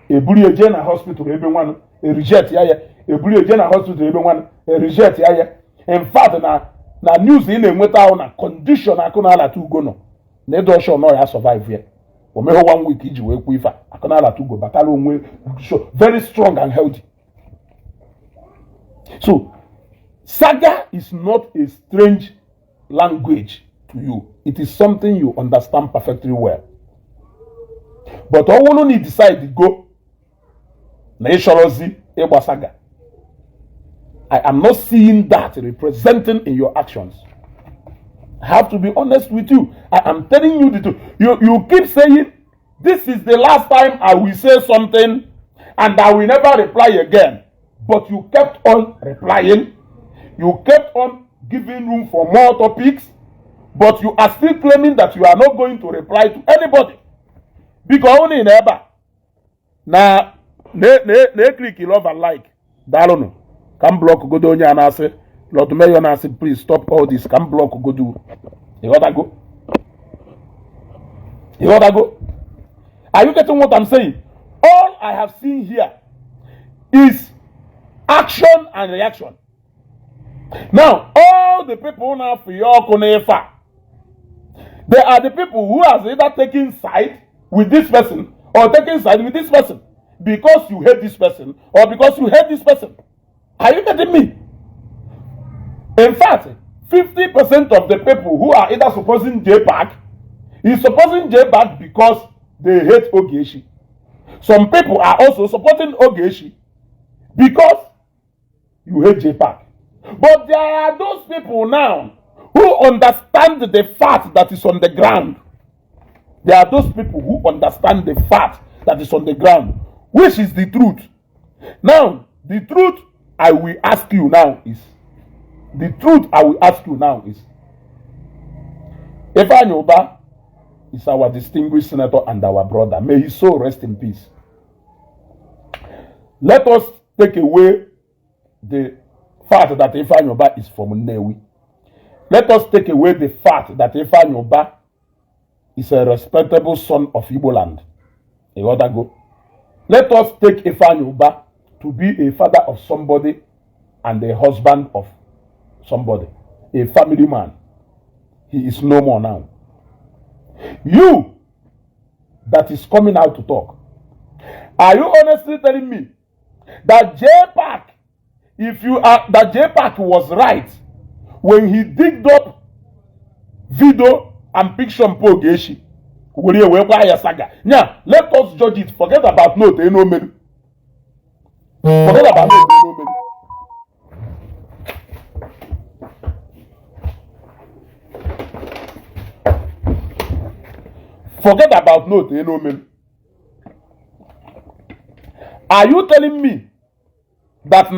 eburu ya jee na hospital ebe nwanụ e reject ya. Eburu eje na hospital ebe nwanne reject ya ya. In fact, na news ị na-enweta ahụ na condition akụ na-alata ugo nọ na ịdị sure nọ ya survive ya. O meghe one week iji wee kwuo ife a, akụ na-alata ugo batara onwe very strong and healthy. So saga is not a strange language to you. It is something you understand perfectly well. But ọ bụrụ na ị decide go na ị chọrọzi ịgba saga, I am not seeing that representing in your actions. I have to be honest with you. I am telling you the truth. You keep saying, "This is the last time I will say something and I will never reply again." But you kept on replying. You kept on giving room for more topics. But you are still claiming that you are not going to reply to anybody. Because only in ebe a na na click love and like. Daalụnụ. Ka m block godo onye a na-asị Lord Mayor na-asị, "Please stop all this." Ka m block godo. Ịghọtago? Ịghọtago? Are you getting what I'm saying? All I have seen here is action and reaction. Now, all the people now for your ọkụ n'ife a, they are the people who has either taken side with this person or taken side with this person because you hate this person or because you hate this person. Are you getting me? In fact, 50% of the people who are either supporting JPAC is supporting JPAC because they hate Ogechi. Some people are also supporting Ogechi because you hate JPAC. But there are those people now who understand the fact that is on the ground. There are those people who understand the fact that is on the ground, which is the truth. Now, the truth I will ask you now is the truth I will ask you now is, Ifeanyi Uba is our distinguished senator and our brother. May his soul rest in peace. Let us take away the fact that Ifeanyi Uba is from Nnewi. Let us take away the fact that Ifeanyi Uba is a respectable son of Igbo land. Ịghọtago? Let us take Ifeanyi Uba to be a father of somebody and a husband of somebody, a family man. He is no more now. You that is coming out to talk, are you honestly telling me that J Park, if you are that J Park was right when he digged up video and picture mpo Ogechi were wee gbaa ya saga? Nya, let us judge it. Forget about note eno melu. Forget about note eno melu. Forget about note eno melu. Are you telling me that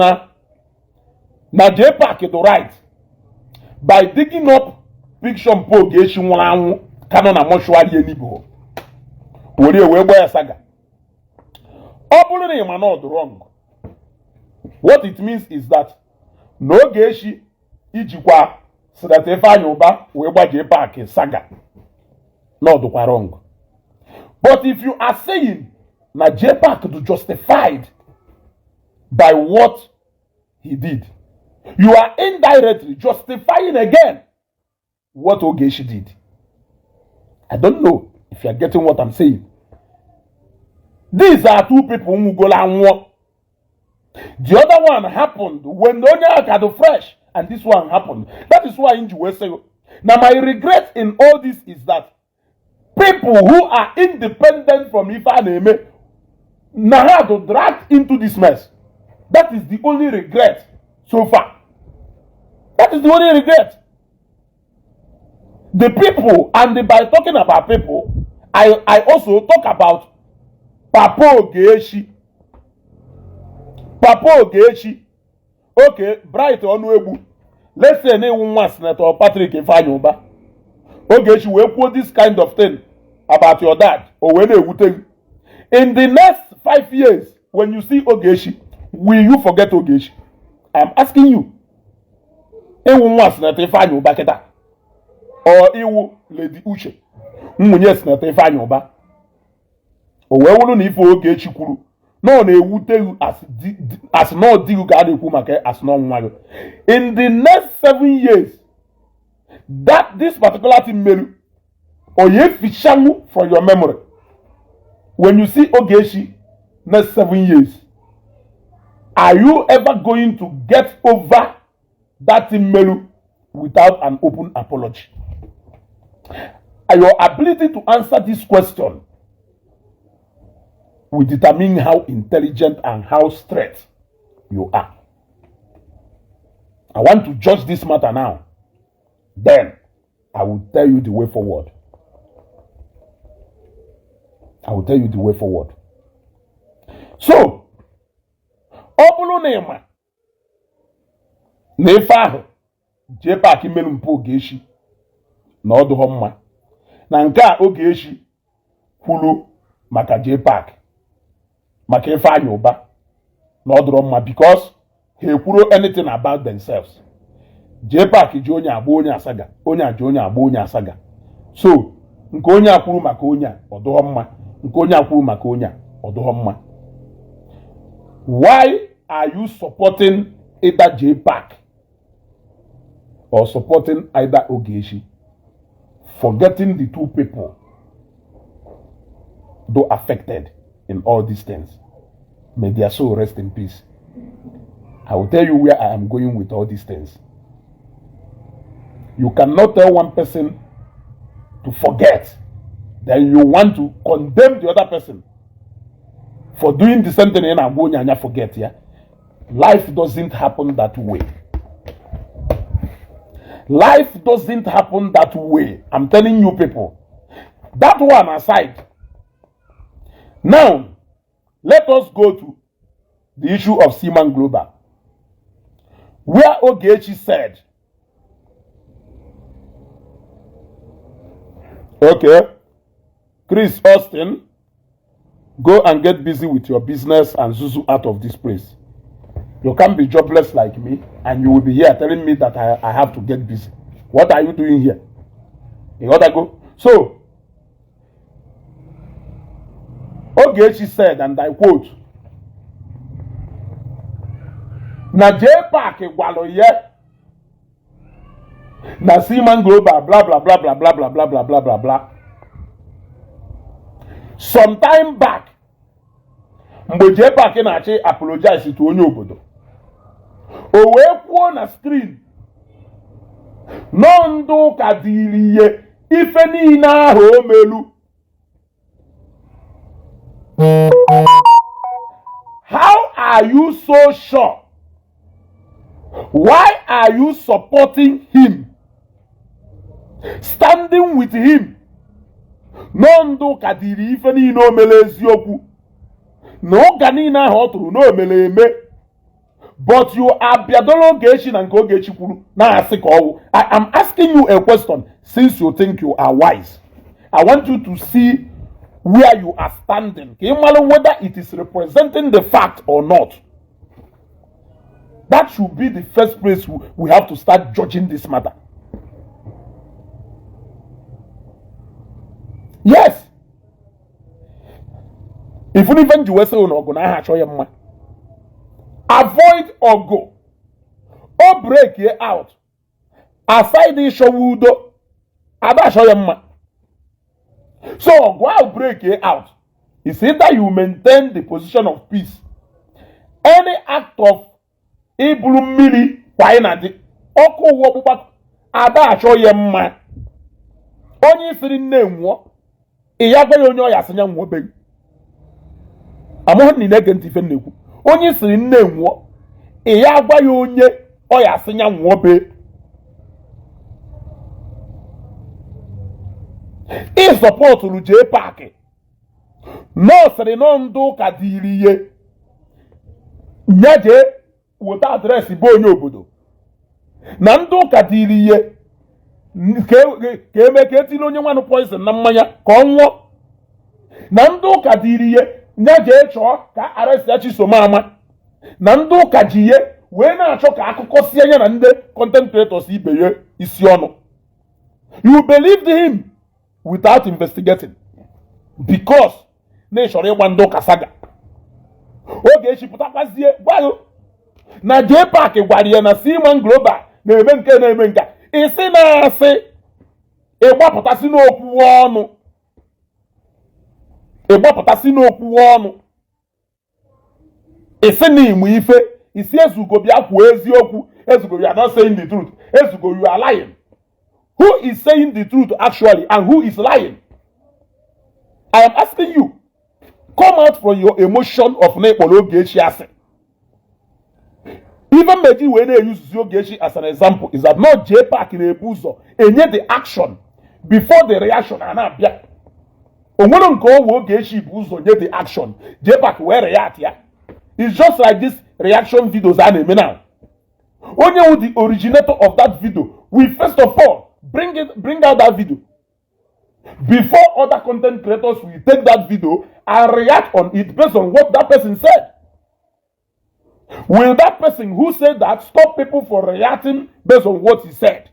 na J Park is right by digging up picture mpo Ogechi nwụrụ anwụ ka nọ na mortuary Enigbo were wee gbaa ya saga? Ọ bụrụ na ị ma na ọ dị wrong, what it means is that na Ogechi ijikwa Senator Ifeanyi Uba wee gba J Park saga na ọ dịkwa wrong. But if you are saying na J Park do justified by what he did, you are indirectly justifying again what Ogechi did. I don't know if you are getting what I'm saying. These are two people nwugolo anwụọ. The other one happened when the onye aka dị fresh, and this one happened. That is why nji wee sị, now my regret in all this is that people who are independent from ife a na-eme na ha to drag into this mess. That is the only regret so far. That is the only regret. The people, and by talking about people, I also talk about Papa Ogechi. Papa Ogechi. Okay, Bright Onuegbu. Let's say na iwu nwa Senator Patrick Ifeanyi Uba. Ogechi wee kwuo this kind of thing about your dad. O wee na-ewute gị. In the next 5 years, when you see Ogechi, will you forget Ogechi? I'm asking you. Iwu nwa Senator Ifeanyi Uba kịta. Or iwu Lady Uche, nwunye Senator Ifeanyi Uba. O wee wụrụ na ife Ogechi kwuru Na ọ na-ewute gị as na ọ dịghị ka a na-ekwu maka as na nwa gị. In the next 7 years that this particular thing meru, oye fichanwu from your memory. When you see Ogechi next 7 years, are you ever going to get over that thing meru without an open apology? Your ability to answer this question will determine how intelligent and how straight you are. I want to judge this matter now. Then I will tell you the way forward. I will tell you the way forward. So, ọ bụrụ na ị ma na ife ahụ JPAC melu mpụ Ogechi na ọ dụghọ mma, na nke a Ogechi kwuru maka JPAC, maka Ifeanyi Ụba, na ọ dụrọ mma, because ha ekwuro anything about themselves. JPAC ji onye agba onye asaga, onye a ji onye agba onye asaga. So nke onye a kwuru maka onye a, ọ dụghọ mma. Nke onye a kwuru maka onye a, ọ dụghọ mma. Why are you supporting either JPAC or supporting either Ogechi, forgetting the two people though affected in all these things? May their soul rest in peace. I will tell you where I am going with all these things. You cannot tell one person to forget, then you want to condemn the other person for doing the same thing in agwa onye forget. Yeah, life doesn't happen that way. Life doesn't happen that way. I'm telling you people. That one aside, now let us go to the issue of Seaman Global, where Ogechi said, okay, Chris Austin, go and get busy with your business and zuzu out of this place. You can't be jobless like me and you will be here telling me that I have to get busy. What are you doing here? You gotta go. So, Ogechi said, and I quote, na JPAC gwalụ ya na Seaman Global blah blah blah blah blah blah blah blah blah blah blah. Some time back, mgbe JPAC na-achị apologize to onye obodo, o wee kwuo na screen nọ ndị ụka dịrị ihe ife niile ahụ o melu. How are you so sure? Why are you supporting him, standing with him? Nọ ndị ụka dịrị ife niile o mere eziokwu na ụka niile ahụ ọ tụrụ na o mere eme, but you abịadoro Ogechi na nke Ogechi kwuru na-asị ka ọwụ. I am asking you a question. Since you think you are wise, I want you to see where you are standing, ka ị mara whether it is representing the fact or not. That should be the first place we have to start judging this matter. Yes, if even ji wee sị na ọgụ na aha achọ ya mma, avoid ọgụ o break ye out. Aside ịchọwa udo, ada achọ ya mma. So ọgụ ahụ break ye out is either you maintain the position of peace. Any act of iburu mmiri kwa na dị ọkụ ụwa ọkpụkpa, ada achọ ya mma. Onye siri nne nwụọ, ị ya gwa ya onye ọya sị ya nwụọ beghị. Amụghị na ị na-ege ntị ife na-ekwu. Onye siri nne nwụọ, ị ya gwa ya onye ọya sị ya nwụọ be. Ị sọpọtụrụ JPAC nọọsịrị nọ ndị ụka dịrị ihe nye jee weta address bụ onye obodo na ndị ụka dịrị ihe ka eme ka etiri onye nwanụ poison na mmanya ka ọ nwụọ, na ndị ụka dịrị ihe nye jee chọọ ka arrest ya Chisom Ama, na ndị ụka ji ihe wee na-achọ ka akụkọ sie ya na ndị content creators ibe ya isi ọnụ. You believed him without investigating because na ị chọrọ ịgba ndị ụka saga. Ogechi pụtakwazie gwago na JPAC gwara ya na Seaman Global na-eme nke na-eme nka isi na-asị ịgbapụtasị n'okwu ọnụ, ịgbapụtasị n'okwu ọnụ, isi na ịmụ ife isi. Ezugo, bịa kwuo eziokwu. Ezugo, you are not saying the truth. Ezugo, you are lying. Who is saying the truth actually, and who is lying? I am asking you. Come out from your emotion of na ịkpọrọ Ogechi asị. Ife mmeji wee na-eyuzuzi Ogechi as an example is that not JPAC na-ebu ụzọ enye the action before the reaction a na-abịa. O nwere nke ọwụ Ogechi bụ ụzọ nye the action, JPAC wee react ya. It's just like this reaction videos a na-eme now. Onye wụ the originator of that video will first of all bring out that video before other content creators will take that video and react on it based on what that person said. Will that person who said that stop people from reacting based on what he said?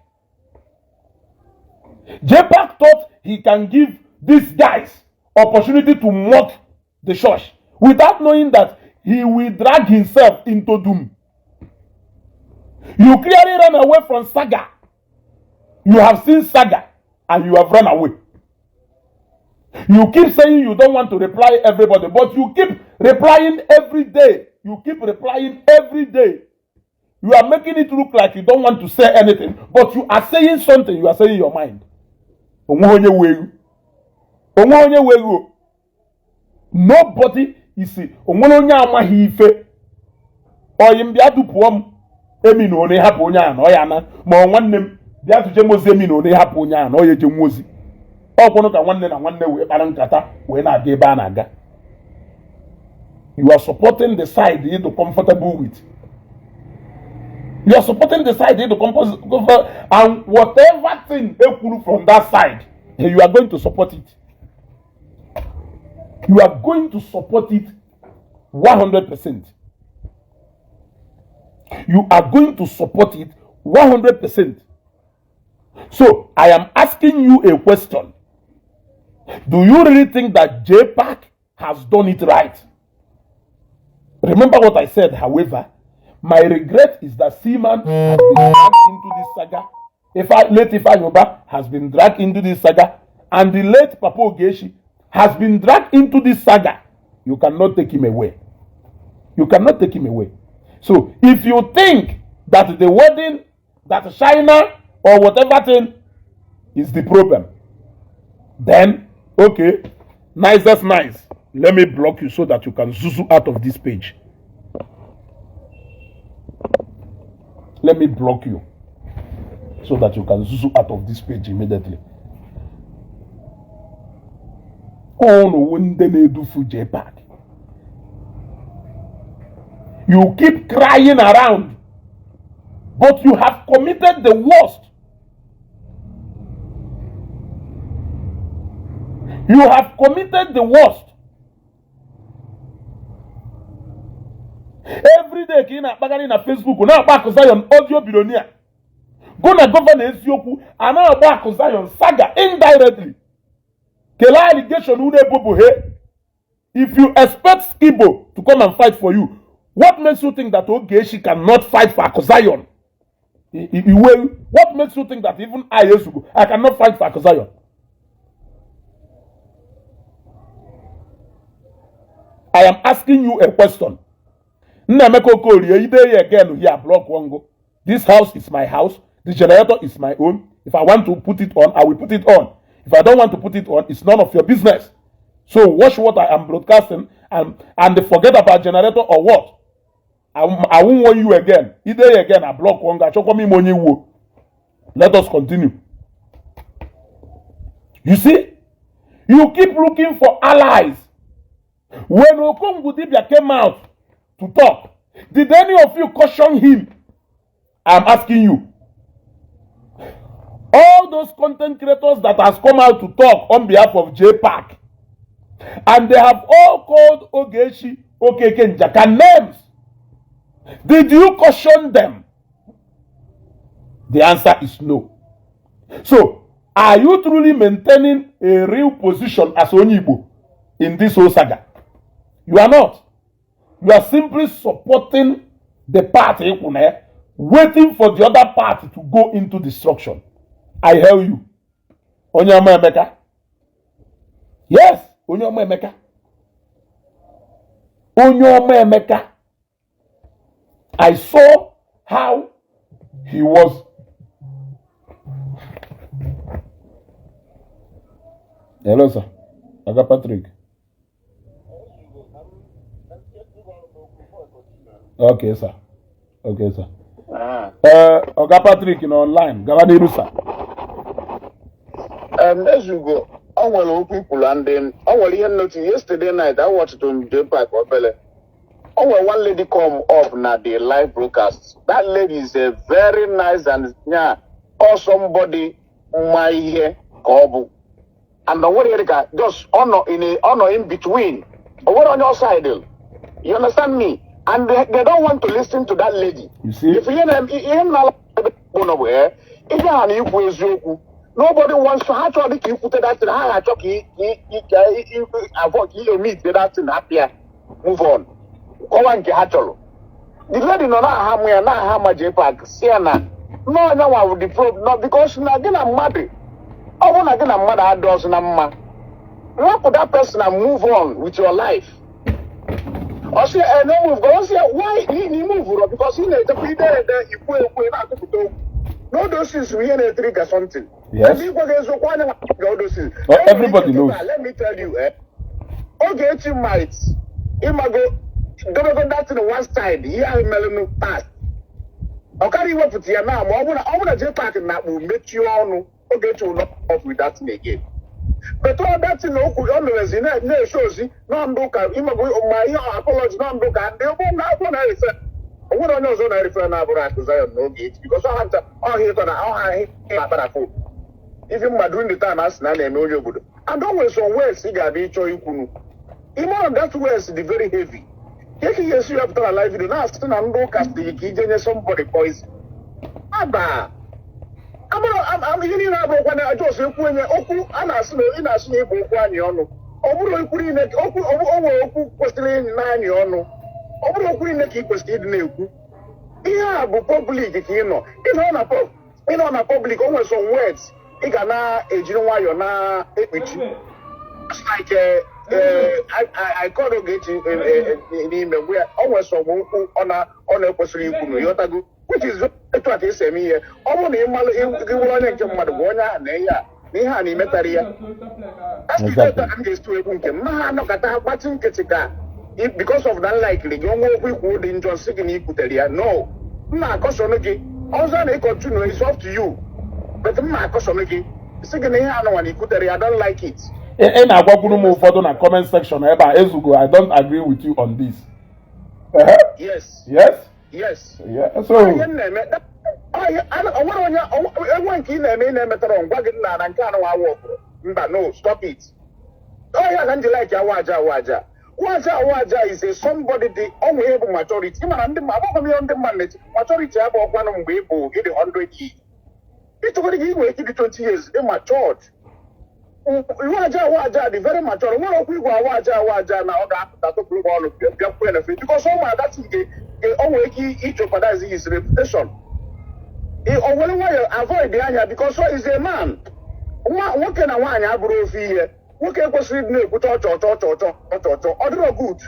JPAC thought he can give these guys opportunity to mock the church without knowing that he will drag himself into doom. You clearly ran away from saga. You have seen saga and you have run away. You keep saying you don't want to reply everybody, but you keep replying every day. You keep replying every day. You are making it look like you don't want to say anything, but you are saying something. You are saying your mind. Onwe onye wee egwu. Onwe onye wee egwu. Nobody is onwere onye amaghị ife. Oyi m bịa dupuo m emi na onye hapụ onye a na ọ ya na ma ọ nwanne m bịa tuje m ozi emi na onye hapụ onye a na ọ ya eje nwa ozi. Ọ kwụrụ ka nwanne na nwanne wee kpara nkata wee na-aga ebe a na-aga. You are supporting the side you're comfortable with. You are supporting the side you're comfortable, and whatever thing ekwuru from that side, you are going to support it. You are going to support it 100%. You are going to support it 100%. So I am asking you a question. Do you really think that JPAC has done it right? Remember what I said, however. My regret is that Seaman has been dragged into this saga. If I, late Ifeanyi has been dragged into this saga, and the late Papa Ogechi has been dragged into this saga. You cannot take him away. You cannot take him away. So if you think that the wedding, that China or whatever thing is the problem, then okay, nice, that's nice. Let me block you so that you can zuzu out of this page. Let me block you so that you can zuzu out of this page immediately. Unu ndị na-edufu JPAC. You keep crying around, but you have committed the worst. You have committed the worst. Every day ka ị na-akpagharị na Facebook na-akpọ Akụ Zion audio billionaire. Go na Governor Eziokwu a na-agba Akụ Zion saga indirectly. Kelee allegation unu ebobohe. If you expect Skibo to come and fight for you, what makes you think that Ogechi cannot fight for Akụ Zion? Iwe, what makes you think that even I, Ezugo, I cannot fight for Akụ Zion? I am asking you a question. Nnaemeka Okorie, ide ya again here, block one go. This house is my house. The generator is my own. If I want to put it on, I will put it on. If I don't want to put it on, it's none of your business. So watch what I am broadcasting and forget about generator or what. I won't warn you again. Ide ya again, I block one go. Achọkwa m ime onye iwu. Let us continue. You see, you keep looking for allies. When Okongwu Dibia came out to talk, did any of you caution him? I'm asking you. All those content creators that has come out to talk on behalf of JPAC, and they have all called Ogechi Okeke Njaka names. Did you caution them? The answer is no. So, are you truly maintaining a real position as Onye Igbo in this whole saga? You are not. You are simply supporting the party ịkwụ na ya, waiting for the other party to go into destruction. I hail you, onye ọma Emeka. Yes, onye ọma Emeka, onye ọma Emeka. I saw how he was. Hello, sir. Oga Patrick. Okay, sir. Okay, sir. Oga Patrick nọ online. Gaba n'iru, sir. Ezugo, o nwere okwu ikwulu ndị o nwere ihe notice yesterday night. I watched on JPAC obele. O nwere one lady come up na the live broadcast. That lady is a very nice and nya or somebody ma ihe ka ọ bụ, and o nwere ihe dịka just ọ nọ in a ọ nọ in between. O nwere onye side, you understand me? And they don't want to listen to that lady. You see? If ihe na ihe m na bụ nọ bụ ihe a na ikwu eziokwu, nobody wants to. Ha chọrọ dị ka ikwute that thing. Ha ga-achọ ka ka avoid ka i omit that thing, hapụ ya, move on, kọwa nke ha chọrọ. The lady nọ na-aha mụ ya, na-aha ma JPAC si ya na n'ọnya nwa bụ the problem, no, because na gị na mmadụ, ọ bụrụ na gị na mmadụ adọzi na mma, rapụ that person and move on with your life. Ọ sị no move. Ọ sị why ị move rọ, because ị na-ejekwa ide ede ikwu ekwu na-atụpụta okwu n'odosis bụ ihe na-etrigger something. Yes. Ndị gwa gị eziokwu anya ga odosis. Well, everybody knows. Let me tell you, Ogechi might ịmago dobego that thing one side, ihe ahụ mere past, ọ karịa iwepụta ya na ma ọ bụrụ na JPAC na-akpụ mechie ọnụ, Ogechi will not come up with that thing again. But all that thing okwu ọ merezi na-eche ozi na ndụ ụka, ịmago ma ihe apology na ndụ ụka ndị ọ na abụ na efe o nwere onye ọzọ na-erefe na-abụrụ akụ Zion na Ogechi, because ọha ncha ọha ịtọ na ọha ihe na-akpa na phone even ma during the time a sị na a na-eme onye obodo. And o nwere some words ị ga-abịa ịchọ ikwunu, ịmara that words dị very heavy. Ka ị ga-esi wepụta na live video na-asị na ndị ụka sị ka ije nye somebody poison aba amara ihe niile abụrụkwa na jos ekwu enye okwu a na-asị na ị na-asị na ịbụ okwu anyị ọnụ. Ọ bụrụ okwu niile okwu o nwere okwu kwesịrị ịnyị na-anyị ọnụ, ọ bụrụ okwu niile ka ị kwesịrị ịdị na-ekwu. Ihe a bụ public ka ị nọ, ịnọ na public, o nwere some words ị ga na-ejiri nwayọọ na-ekpuchi. Just like I called Ogechi n'ime mgbe o nwere some okwu ọ na-ekwesịrị ikwu na ịghọtago, which is etu a ka esi eme ihe. Ọ bụrụ na ị malụ gị wụrụ onye nke mmadụ bụ onye ahụ na ihe a na ihe a na imetara ya. Exactly. Ka m ga-esi ekwu nke m na ha anọkọta ha gbachi nkịtị ka because of that likely gị onwe okwu ikwu dị njọ sị gị na ikwutere ya, no, m na-akọsọnụ gị ọzọ na ịcontinue is up to you, but m na-akọsọnụ gị sị gị na ihe anụnwa na ikwutere ya, I don't like it. Ị na-agwakwuru m ụfọdụ na comment section ebe a, Ezugo, I don't agree with you on this. Ehe. Yes. Yes. Yes. Yeah. So ihe m na-eme o nwere onye enwe nke ị na-eme ị na-emetọrọ ngwa gị nna na nke anụnwa awụ ọfụrụ mba, no, stop it. Ọhịa ka m ji like awa aja awa aja awa aja awa aja is a somebody dị ọnwe ihe bụ maturity. Ị mara ndị mma agbakọ m ihe ndị mmadụ na-echi maturity abụ ọkwanụ mgbe ị bụ ịdị 100 years ịtụgoro gị, ị nwere ike ịdị 20 years dị matured. Iwu aja awa aja dị very mature. Nwere okwu igwe awa aja awa aja na ọ ga-apụta tụpụrụ gị ọnụ bịa kwue na fe because ọ ma that nke o nwere ike ijeopardize his reputation. O were nwayọ avoid anya because is a man. Nwa nwoke na nwaanyị abụrụ ofu ihe. Nwoke ekwesịrị ịdị na-ekwu chọ chọ chọ chọ chọ chọ chọ, ọ dịrọ good.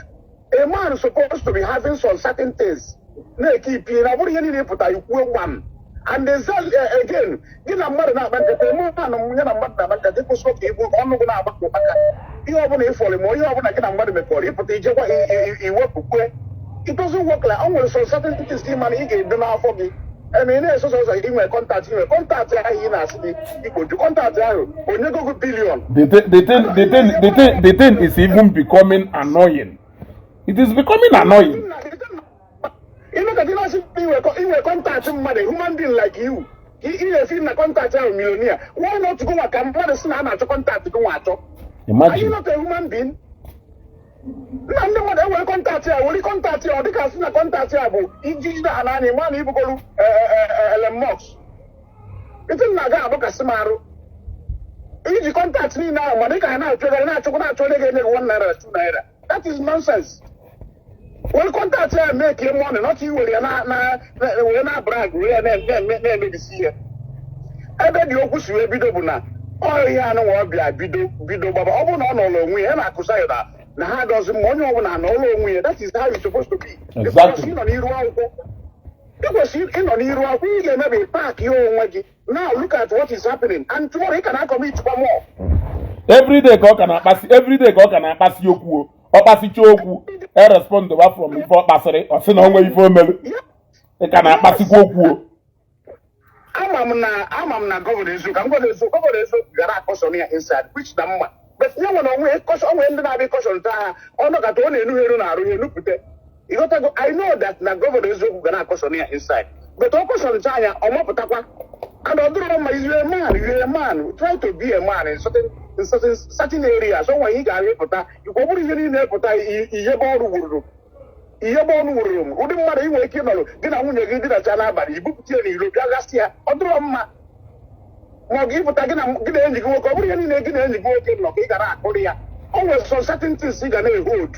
A man supposed to be having some certain things na-eke ipi na ọ bụrụ ihe niile ịpụta ikwuo gbam. And again, gị na mmadụ na-akpa nkata, eme ya na mmadụ na-akpa nkata, ịkwụsị ka ịbụ ọnụ gị na-agbakọ maka ihe ọbụla ịfọrọ ma ihe ọbụla gị na mmadụ mekọrọ ịpụta ijekwa iwepụkwe. It doesn't work like o nwere some certain things ị mana ị ga-edo n'afọ gị eme ị na-eso sọsọ inwe contact, inwe contact ahụ ị na-asị gị ikpoju contact ahụ onyego gị billion. The thing is even becoming annoying. It is becoming annoying. Ịnọkọta ịna-asị inwe contact mmadụ, human being like you, ị na-esi na contact ahụ millionaire, why not go ka mmadụ sị na a na-achọ contact gị nwa achọ? Are you Imagine. not a human being? Nna ndị mmadụ ewere contact ya, were contact ya, ọ dịka sị na contact ya bụ iji jide ha n'anya ma na ibugolu Elon Musk. Iti m na-aga abụkasị m arụ iji contact niile ahụ, ma dịka ha na-achọgharị na-achọkwa na-achọ onye ga-enye gị 1 naira, 2 naira. That is nonsense. Were contact ya make money, not iwere ya na were na brag, were ya na-emebisi ihe. Ebe dị okwu si wee bido bụ na ọ ihe anụ nwa ọ bịa bido gbaba. Ọ bụrụ na ọ nọrọ onwe ya, ya na-akụsa ya na ha adọzi mma. Onye ọbụla nọrọ onwe ya, that is how it's supposed to be. Exactly. Because ị nọ n'iru akwụkwọ, ị kwesịrị ịnọ n'iru akwụkwọ. Ị ga-emebi pack ya onwe gị. Now look at what is happening, and tomorrow ị ka na-acommit kwa more. Everyday ka ọ ka na-akpasị, everyday ka ọ ka na-akpasị okwu o. Ọ kpasịcha okwu, e respond wa from ife ọ kpasịrị, ọ sị na o nwere ife o mere. Ị ka na-akpasịkwa okwu o. Ama m na governor eziokwu, ka m gwa gị eziokwu, governor eziokwu gara acaution ya inside, which na mma, but ya nwere onwe ya caution. Onwe ndị na-abịa caution taa ha ọnọkọta, ọ na-enu ha eru na-arụ ya enupụte. Ịghọtago? I know that na governor eziokwu gara acaution ya inside, but ọ caution taa ya, ọ mapụtakwa, and ọ dịrọ mma. You a man, you a man, try to be a man in certain areas. O nwere ihe ị ga-arịpụta ikwu, ọ bụrụ ihe niile pụta ihebe ọrụ wururu ihe bụ ọnụ wururu m. Ụdị mmadụ ị nwere ike ịnọrọ gị na nwunye gị dịnacha n'abalị, ibupụta ya n'iro bịa gasị ya, ọ dịrọ mma. Ma ọ ga ịpụta gị na enyi gị nwoke, ọ bụrụ ihe niile gị na enyi gị nwoke nọ ka ị gara akụrụ ya. O nwere some certain things ị ga na-ehold,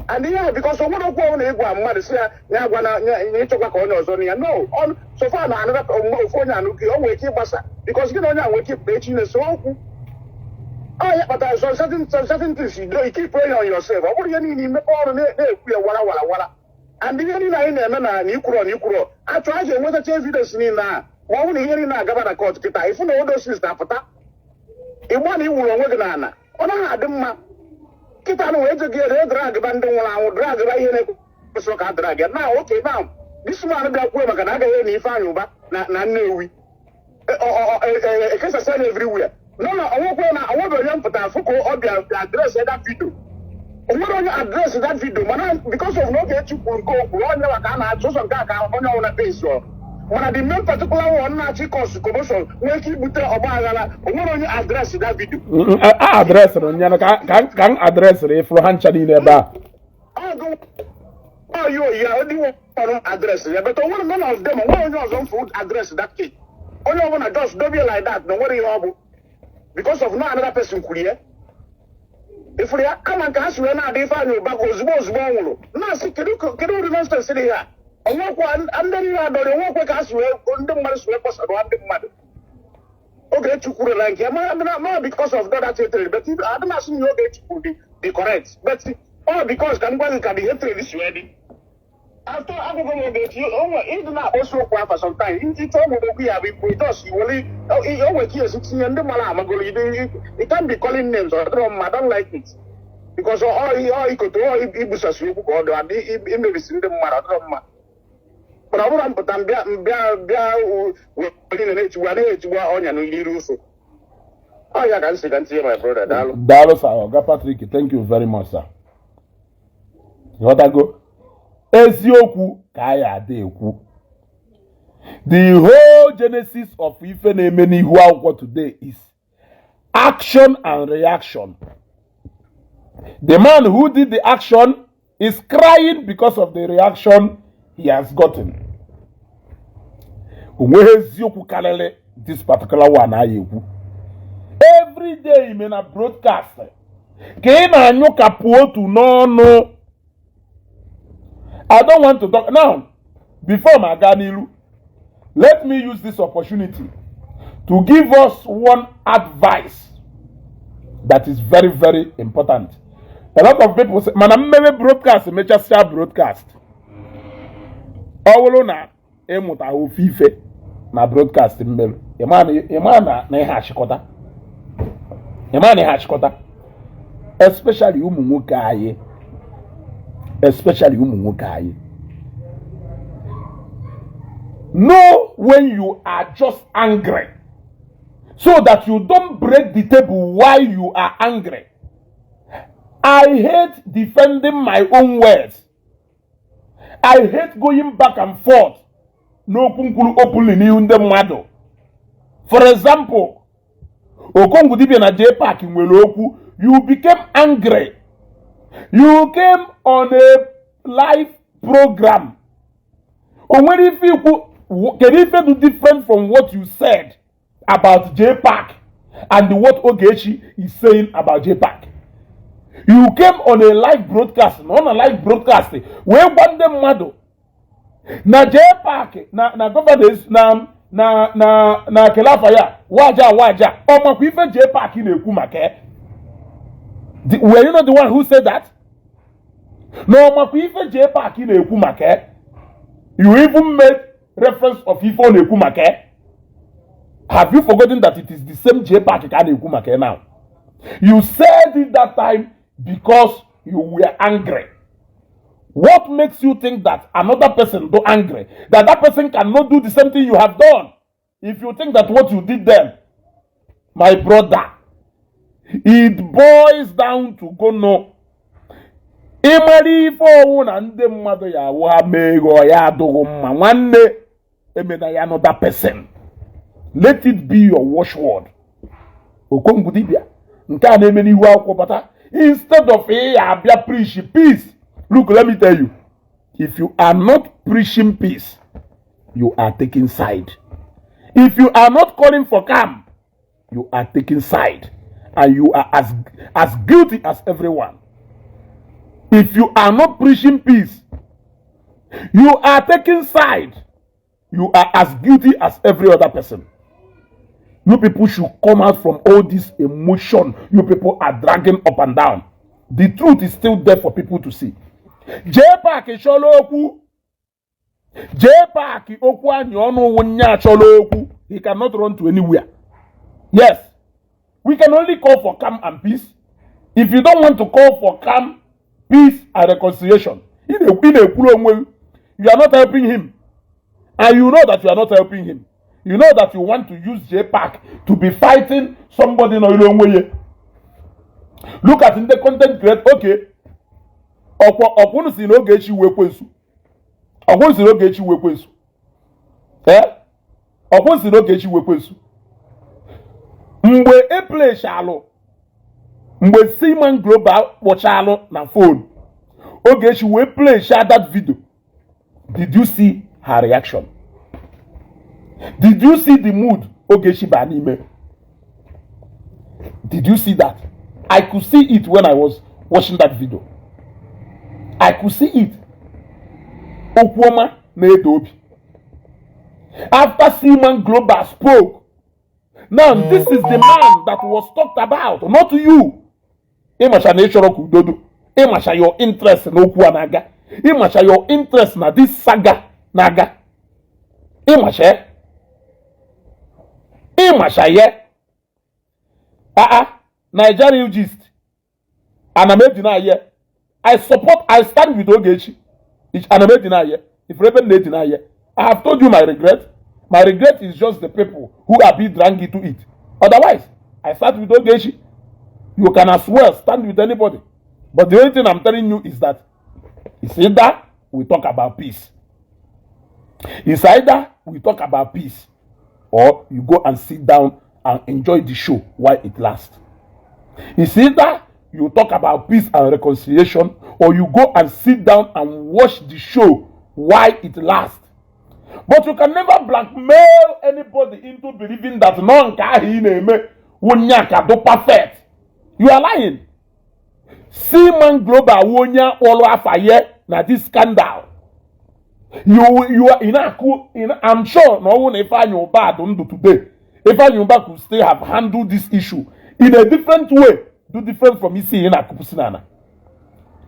and ihe ahụ, because o nwere okwu ọbụla ịgwa mmadụ si ya ya agwa na ya ịchọkwa ka onye ọzọ na ya no on so far na another ofu onye anụ gị, o nwere ike ịgbasa, because gị na onye a nwere ike ịpụta echi na-ese okwu. Ọ ya kpatara some certain things you do, you keep praying on yourself. Ọ bụrụ ihe niile imepe ọrụ na-ekwu ya wara wara wara, and ihe niile anyị na-eme na ikwuro achọ a ga-enwetacha evidence niile a. Ma ọ bụrụ na ihe niile agaba na court kịta, ịfụ na odosis na-apụta ịgba na iwuru onwe gị n'ala, ọ naghị adị mma. Kịta na wee je gị ere dragba ndị nwụrụ anwụ, dragba ihe na-ekwesịrị ka a drag ya na. Okay, now this man bịa kwuo maka na agaghị na Ifeanyị Ụba na Nnewi ekesasa na everywhere. No, onwekwe na onwebe onye mpụta afụ ka ọ bịa address that video. Onwere onye address that video, mana because of na Ogechi kwuru nke o kwuru, onye maka a na-achụ ụzọ nke a ka onye ọbụla base ọ. Mana the main particular one na-achị cause commotion, nwee ike ibute ọgba aghara, onwere onye address that video. A addressịrị ya ka m addressịrị ịfụrụ ha ncha niile ebe a. Ọyị oyi ya ndị ọrụ address ya, but onwere none of them, onwere onye ọzọ mfu address that case. Onye ọbụla just dobe like that na onwere ihe ọ bụ because of no another person kwuru ya. Ifuru ya kama nke ha si wee na-adị Ifeanyị Ụba ka ozugbo ozugbo ọ nwụrụ, na-asị kedu ụdị nonsense dị ha. Onwekwa ndị niile adọrọ, onwekwe ka ha si wee ndị mmadụ si wee kpọsara ndị mmadụ. Ogechi kwuru na nke ma ma because of that hatred, but adị m asị na Ogechi kwuru dị correct, but all because ka m gwa gị ka the hatred si wee dị. After akwụkwọ m Ogechi onwe ịdị na-akpọsi okwu afa sometimes ndị chọọ ụmụ okwu ya bụ ikwu just iwere o nwere ka esi tinye ndị mmadụ amagolo. You can't be calling names. Ọ dịrọ mma. I don't like it because ọ ikoto ọ ibusasi okwu ka ọ dị adị imebisi ndị mmadụ, ọ dịrọ mma. Mana ọ bụrụ mpụta mbịa mbịa bịa were niile na-etigbu, adịghị etigbu ọnya n'iru ụsụ. Ọ ya ka m si ka m tinye, my brother, daalụ. Daalụ sir. Oga Patrick, thank you very much, sir. Ghọtago eziokwu ka anyị ada ekwu. The whole genesis of ife na-eme n'ihu akwụkwọ today is action and reaction. The man who did the action is crying because of the reaction he has gotten. Onweghị eziokwu karịrị this particular one anyị ekwu. Every day ime na broadcast ka ị na-anyụkapụ otu n'ọnụ. I don't want to talk now. Before m aga n'ilu, let me use this opportunity to give us one advice that is very, very important. A lot of people say, mana mmewe broadcast mechasịa broadcast, ọ bụrụ na ịmụta ofe ife na broadcast mmerụ, ịma na ihe achịkọta, ịma na ihe achịkọta, especially ụmụ nwoke anyị, especially ụmụ nwoke anyị. Know when you are just angry so that you don't break the table while you are angry. I hate defending my own words. I hate going back and forth n'okwu nkwuru openly n'ihu ndị mmadụ. For example, Okongwu Dibia na J Park nwere okwu. You became angry, you came on a live program. O nwere ife ikwu, kedu ife dị different from what you said about J Park and what Ogechi is saying about J Park? You came on a live broadcast, na ọ na live broadcast wee gwa ndị mmadụ na JPAC na governor na kelafa ya waja waja. Ọ makwa ife JPAC na-ekwu maka ya? Were you not the one who said that? Na ọ makwa ife JPAC na-ekwu maka ya? You even made reference of ife ọ na-ekwu maka ya. Have you forgotten that it is the same JPAC ka a na-ekwu maka ya now? You said it that time because you were angry. What makes you think that another person do angry, that that person cannot do the same thing you have done? If you think that what you did then, my brother, it boils down to go no. Ịmara ife ọwụ na ndị mmadụ ya awụ ha mee ego ya adụghị mma, nwanne, emena ya another person. Let it be your watchword. Okongwu dibịa nke a na-eme n'ihu akwụkwọ bata, instead of ị ya abịa preach peace. Look, let me tell you, if you are not preaching peace, you are taking side. If you are not calling for calm, you are taking side, and you are as guilty as everyone. If you are not preaching peace, you are taking side. You are as guilty as every other person. You people should come out from all this emotion you people are dragging up and down. The truth is still there for people to see. JPAC chọrọ okwu. JPAC okwu anyị ọnụ wụ nya achọrọ okwu. He cannot run to anywhere. Yes, we can only call for calm and peace. If you don't want to call for calm, peace and reconciliation, ị na-ekwuru onwe gị. You are not helping him, and you know that you are not helping him. You know that you want to use JPAC to be fighting somebody nọ ire onwe ya. Look at ndị content creator. Okay, ọkwa ọkwụnụ si na Ogechi wee ekwensu. Ọkwụnụ si na Ogechi wee ekwensu. Ee, ọkwụnụ si na Ogechi wee ekwensu. Mgbe eplechalụ, mgbe Seaman Global kpọchalụ na phone, Ogechi wee playsha that video, did you see her reaction? Did you see the mood Ogechi baa n'ime? Did you see that? I could see it when I was watching that video. I could see it. Okwu ọma na-edo obi. After Seaman Global spoke, now this is the man that was talked about, not you. Ịmacha na ị chọrọ ka udo do. Ịmacha your interest n'okwu a na-aga. Ịmacha your interest na this saga na-aga. Ịmacha ya. Ịmacha ya. Aa, Nigeria gist. Ana m edina ya. I support, I stand with Ogechi. Ana m edina ya. If ebe m na-edina ya. I have told you my regret. My regret is just the people who are being dragged into it. Otherwise, I start with Ogechi. You can as well stand with anybody. But the only thing I'm telling you is that it's either we talk about peace. It's either we talk about peace or you go and sit down and enjoy the show while it lasts. It's either you talk about peace and reconciliation or you go and sit down and watch the show while it lasts. But you can never blackmail anybody into believing that no nke ahụ ị na-eme wụ nya ka do perfect. You are lying. Seaman Global wụ onye akpọrọ afa ya na this scandal. You are ị na-akụ I'm sure na ọnwụ na Ifeanyi Ubah dị ndụ today, Ifeanyi Ubah could still have handled this issue in a different way, do different from isi ị na-akụpụsị n'ala.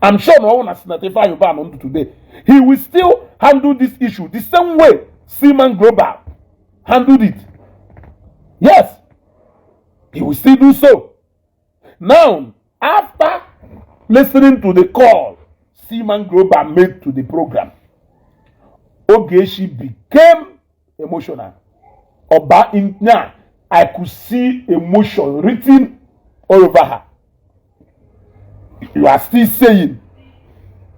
I'm sure na ọnwụ na Senator Ifeanyi Ubah nọ ndụ today, he will still handle this issue the same way Seaman Global handled it. Yes, he will still do so. Now, after listening to the call Seaman Global made to the program, Ogechi became emotional. Oba in now, I could see emotion written all over her. You are still saying,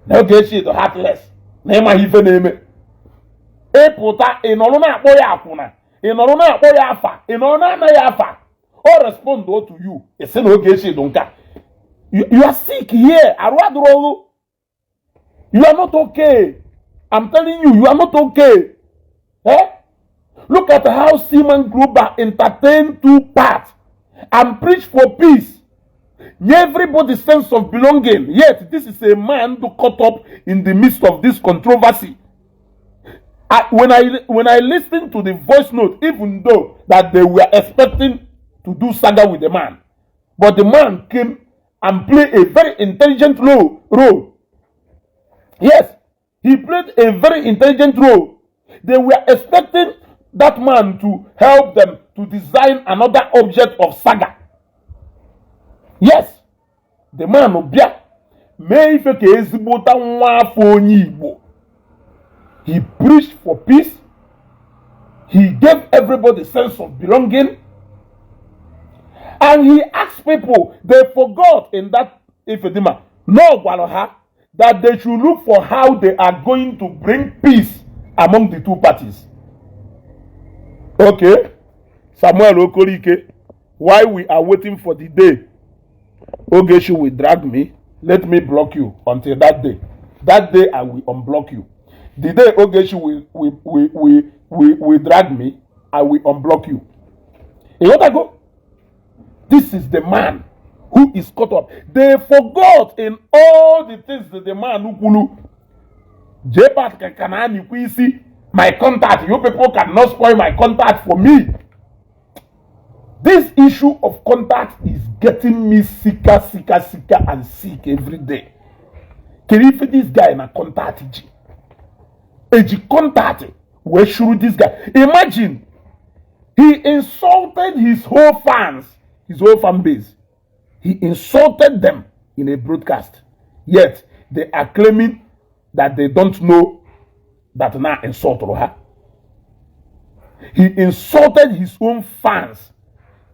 na Ogechi is heartless. Na ịmaghị ife na-eme. Ịpụta, ị nọrọ na-akpọ ya akwụna, ị nọrọ na-akpọ ya afa, ị nọrọ na-anaghị afa. O respond to you, ị sị na Ogechi dị nka. You are sick here. Arụ adịrọ ọrụ. You are not okay. I'm telling you, you are not okay. Eh? Look at how Seaman Global entertained two parts and preach for peace. Nye everybody sense of belonging. Yet this is a man who caught up in the midst of this controversy. When I listened to the voice note, even though that they were expecting to do saga with the man, but the man came and played a very intelligent role. Yes, he played a very intelligent role. They were expecting that man to help them to design another object of saga. Yes, the man bịa mee ife ka ezigbota nwa afọ onye Igbo. He preached for peace. He gave everybody sense of belonging. And he asked people, they forgot in that Ifedima, no gwara ha, that they should look for how they are going to bring peace among the two parties. Okay, Samuel Okorike, while we are waiting for the day Ogechi will drag me, let me block you until that day. That day I will unblock you. The day Ogechi will drag me, I will unblock you. You want to go? This is the man who is caught up. They forgot in all the things that the man kwulu. JPAC can isi my contact. You people cannot spoil my contact for me. This issue of contact is getting me sicker, sicker, sicker, and sick every day. Can you feel this guy na contact ji? Eji contact wee shuru this guy. Imagine he insulted his whole fans, his whole fan base. He insulted them in a broadcast. Yet they are claiming that they don't know that now insult her. He insulted his own fans.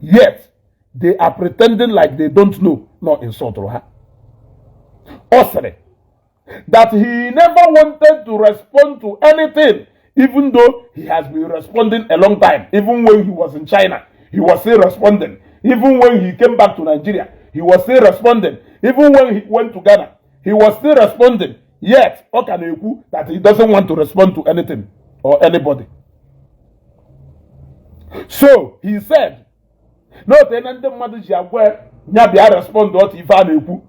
Yet they are pretending like they don't know not insult her. Ọ sịrị that he never wanted to respond to anything, even though he has been responding a long time. Even when he was in China, he was still responding. Even when he came back to Nigeria, he was still responding. Even when he went to Ghana, he was still responding. Yet, ọ ka na-ekwu that he doesn't want to respond to anything or anybody. So he said, n'ote na ndị mmadụ ji agwa ya bịa respond otu ife a na-ekwu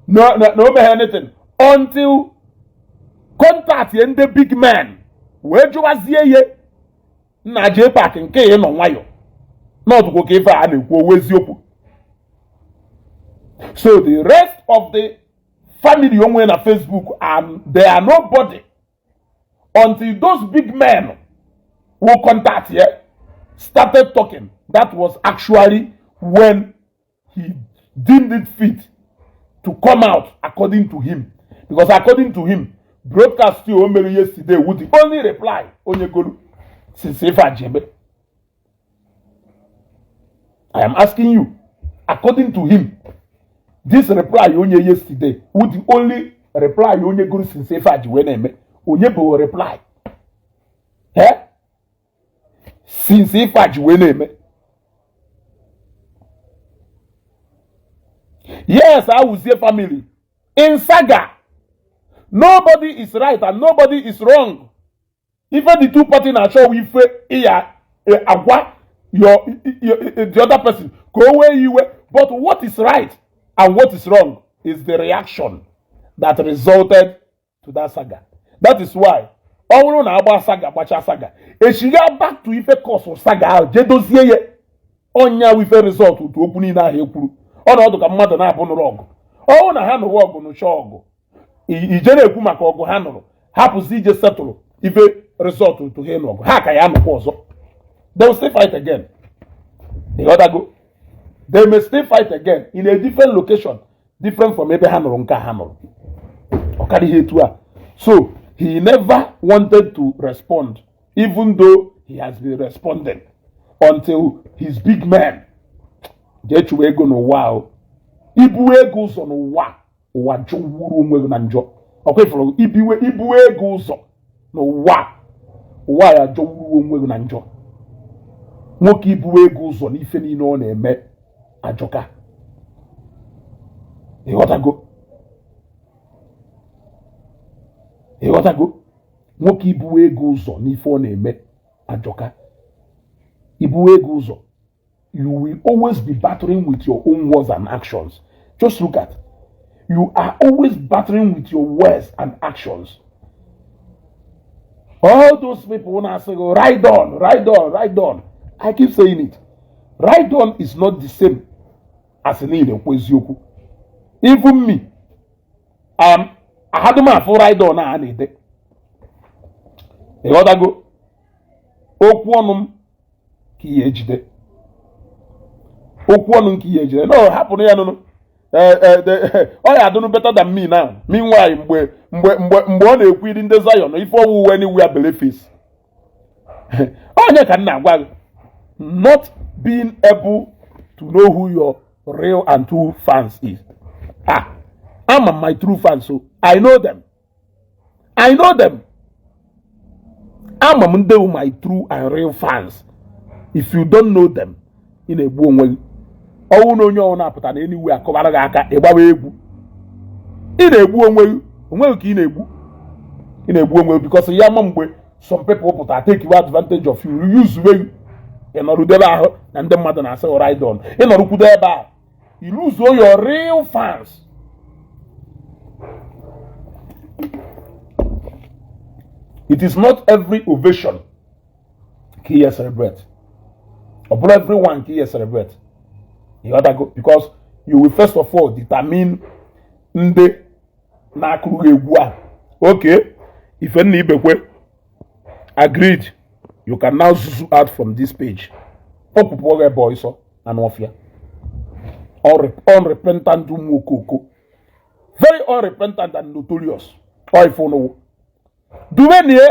na o meghe anything until contact ye ndị big men wee jụwazie ihe nna JPAC nke ị nọ nwayọ n'ọdụkwa ka ife a na-ekwu owu eziokwu. So the rest of the family onwe na Facebook, and they are nobody until those big men who contact here started talking. That was actually when he deemed it fit to come out, according to him, because according to him, broadcast still o mere yesterday with the only reply onye golu since ife ajebe. I am asking you, according to him, this reply onye yesterday with the only reply onye golu since ife aji wee na-eme onye bụ reply, eh? Since ife aji wee na-eme. Yes, Awuzie family in saga, nobody is right and nobody is wrong. Ife the two party na-achọ ife ịya agwa your the other person ka o wee iwe, but what is right and what is wrong is the reaction that resulted to that saga. That is why ọ bụrụ na agba saga gbacha saga echiga back to ife cause saga ahụ jee dozie ya ọnya ife result otu okwu niile ahụ ekwuru ọnọdụ ka mmadụ na-abụ nụrụ ọgụ ọ bụrụ na ha nụrụ ọgụ nụcha ọgụ ije na-ekwu maka ọgụ ha nụrụ hapụzi ije setụlụ ife result otu ha ịnụ ọgụ ha ka ya nụkwa ọzọ. They will still fight again. Ịghọtago? They may still fight again in a different location, different from ebe ha nụrụ nke a ha nụrụ ọ karịghị etu a. So he never wanted to respond, even though he has been responding, until his big man jee chụwa ego n'ụwa ahụ ibuwe ego ụzọ n'ụwa ụwa jọgburu onwe gị na njọ ọkwa ifuru ibiwe ibuwe ego ụzọ n'ụwa ụwa ya jọgburu onwe gị na njọ. Nwoke ibuwe ego ụzọ n'ife niile ọ na-eme ajọka. Ịghọtago? Ịghọtago? Nwoke ibuwe ego ụzọ n'ife ọ na-eme ajọka. Ibuwe ego ụzọ You will always be battling with your own words and actions. Just look at, you are always battling with your words and actions. All those people na-asị gị, "Ride on, ride on, ride on." I keep saying it, ride on is not the same as na ị na-ekwu eziokwu. Even me, ahadụ m afụ ride on a na-ede. Ịghọtago? Okwu ọnụ m ka ihe ejide, okwu ọnụ nke ihe ejide. No, hapụrụ ya nụnụ. Ọ ya adụnụ better than me now. Meanwhile, mgbe ọ na-ekwu iri ndị Zion ife ọwụwe anywhere bele face, onye ka m na-agwa gị, not being able to know who your real and true fans is. Ah, I'm my true fans, so I know them, I know them. Ama m ndị wụ my true and real fans. If you don't know them, ị na-egbu onwe gị. Ọnwụ na onye ọwụ na-apụta na anywhere akọbara gị aka, ịgbawa egwu, ị na-egbu onwe gị, onwe gị ka ị na-egbu. Ị na-egbu onwe gị because ya ma mgbe some people pụta take advantage of you, use gị. Ị nọrụdebe ahụ na ndị mmadụ na-asị ride on, ị nọrụkwudo ebe a, you lose all your real fans. It is not every ovation ka ihe celebrate. Ọ bụrụ everyone ka ihe celebrate. Ịghọtago? Because you will first of all determine ndị na-akụrụ gị egwu a. Okay, Ifenna Ibekwe agreed, you can now zuzu out from this page. Ọ pụpụ gị ebe ọsọ na n'ọfịa. Unrepentant ụmụ okoko, very unrepentant and notorious. Ọ ife ụnụwụ dumenie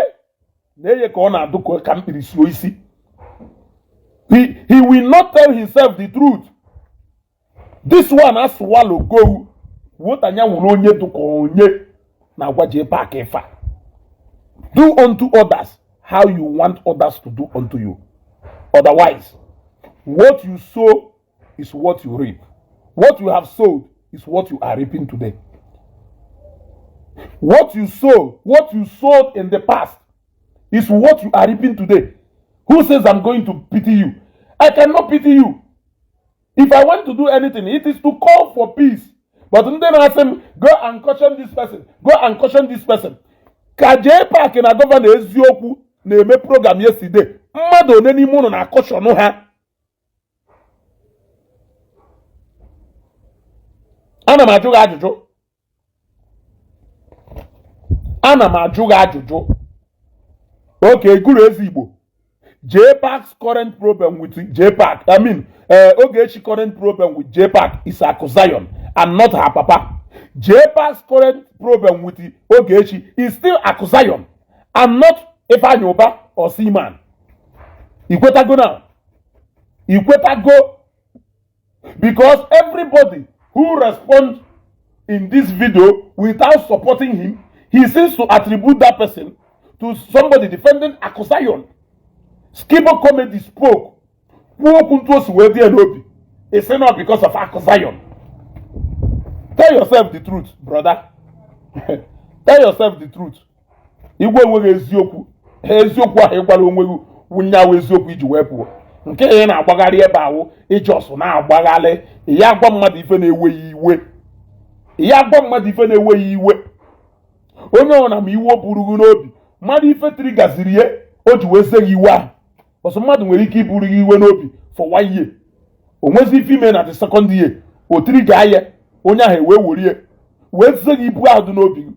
na-eye ka ọ na-adụ ka mkpirisi isi. He will not tell himself the truth. This one a swallow go wotanya wuru onye dụka onye na-agwa jee pack ife a. Do unto others how you want others to do unto you. Otherwise, what you sow is what you reap. What you have sowed is what you are reaping today. What you sow, what you sowed in the past is what you are reaping today. Who says I'm going to pity you? I cannot pity you. If I want to do anything, it is to call for peace. But ndị na-asị m, "Go and caution this person, go and caution this person," ka jee paakị na governor eziokwu na-eme program yesterday, mmadụ one n'ime ụnụ na caution ha? Ana m ajụ gị ajụjụ, ana m ajụ gị ajụjụ. Okay, guru ezi Igbo, JPAC's current problem with JPAC, I mean, Ogechi current problem with JPAC is Aku Zion and not her papa. JPAC's current problem with Ogechi is still Aku Zion and not Ifeanyi Uba or Seaman. Ikwetago now? Ikwetago? Because everybody who responds in this video without supporting him, he seems to attribute that person to somebody defending Aku Zion. Skibo Comedy spoke, kwuo okwu ntu o si wee dị ya n'obi. It's not because of Aku Zion. Tell yourself the truth, brother. Tell yourself the truth. Igwe enweghị eziokwu, eziokwu ahụ ịgwara onwe gị wụnyawo eziokwu iji wee pụọ. Nke ya na-agbagharị ebe ahụ ijọsụ na-agbagharị ya, agwa mmadụ ife na-ewe ya iwe, ya agwa mmadụ ife na-ewe ya iwe. Onye ọna ma iwe o buru gị n'obi, mmadụ ife trigaziri ya o ji wee ze gị iwe ahụ. Ọsọ mmadụ nwere ike iburu gị iwe n'obi for one year, o nwezi ife ime na the second year, o trigger ya, onye ahụ ewee werie wee ze gị ibu ahụ dị n'obi gị.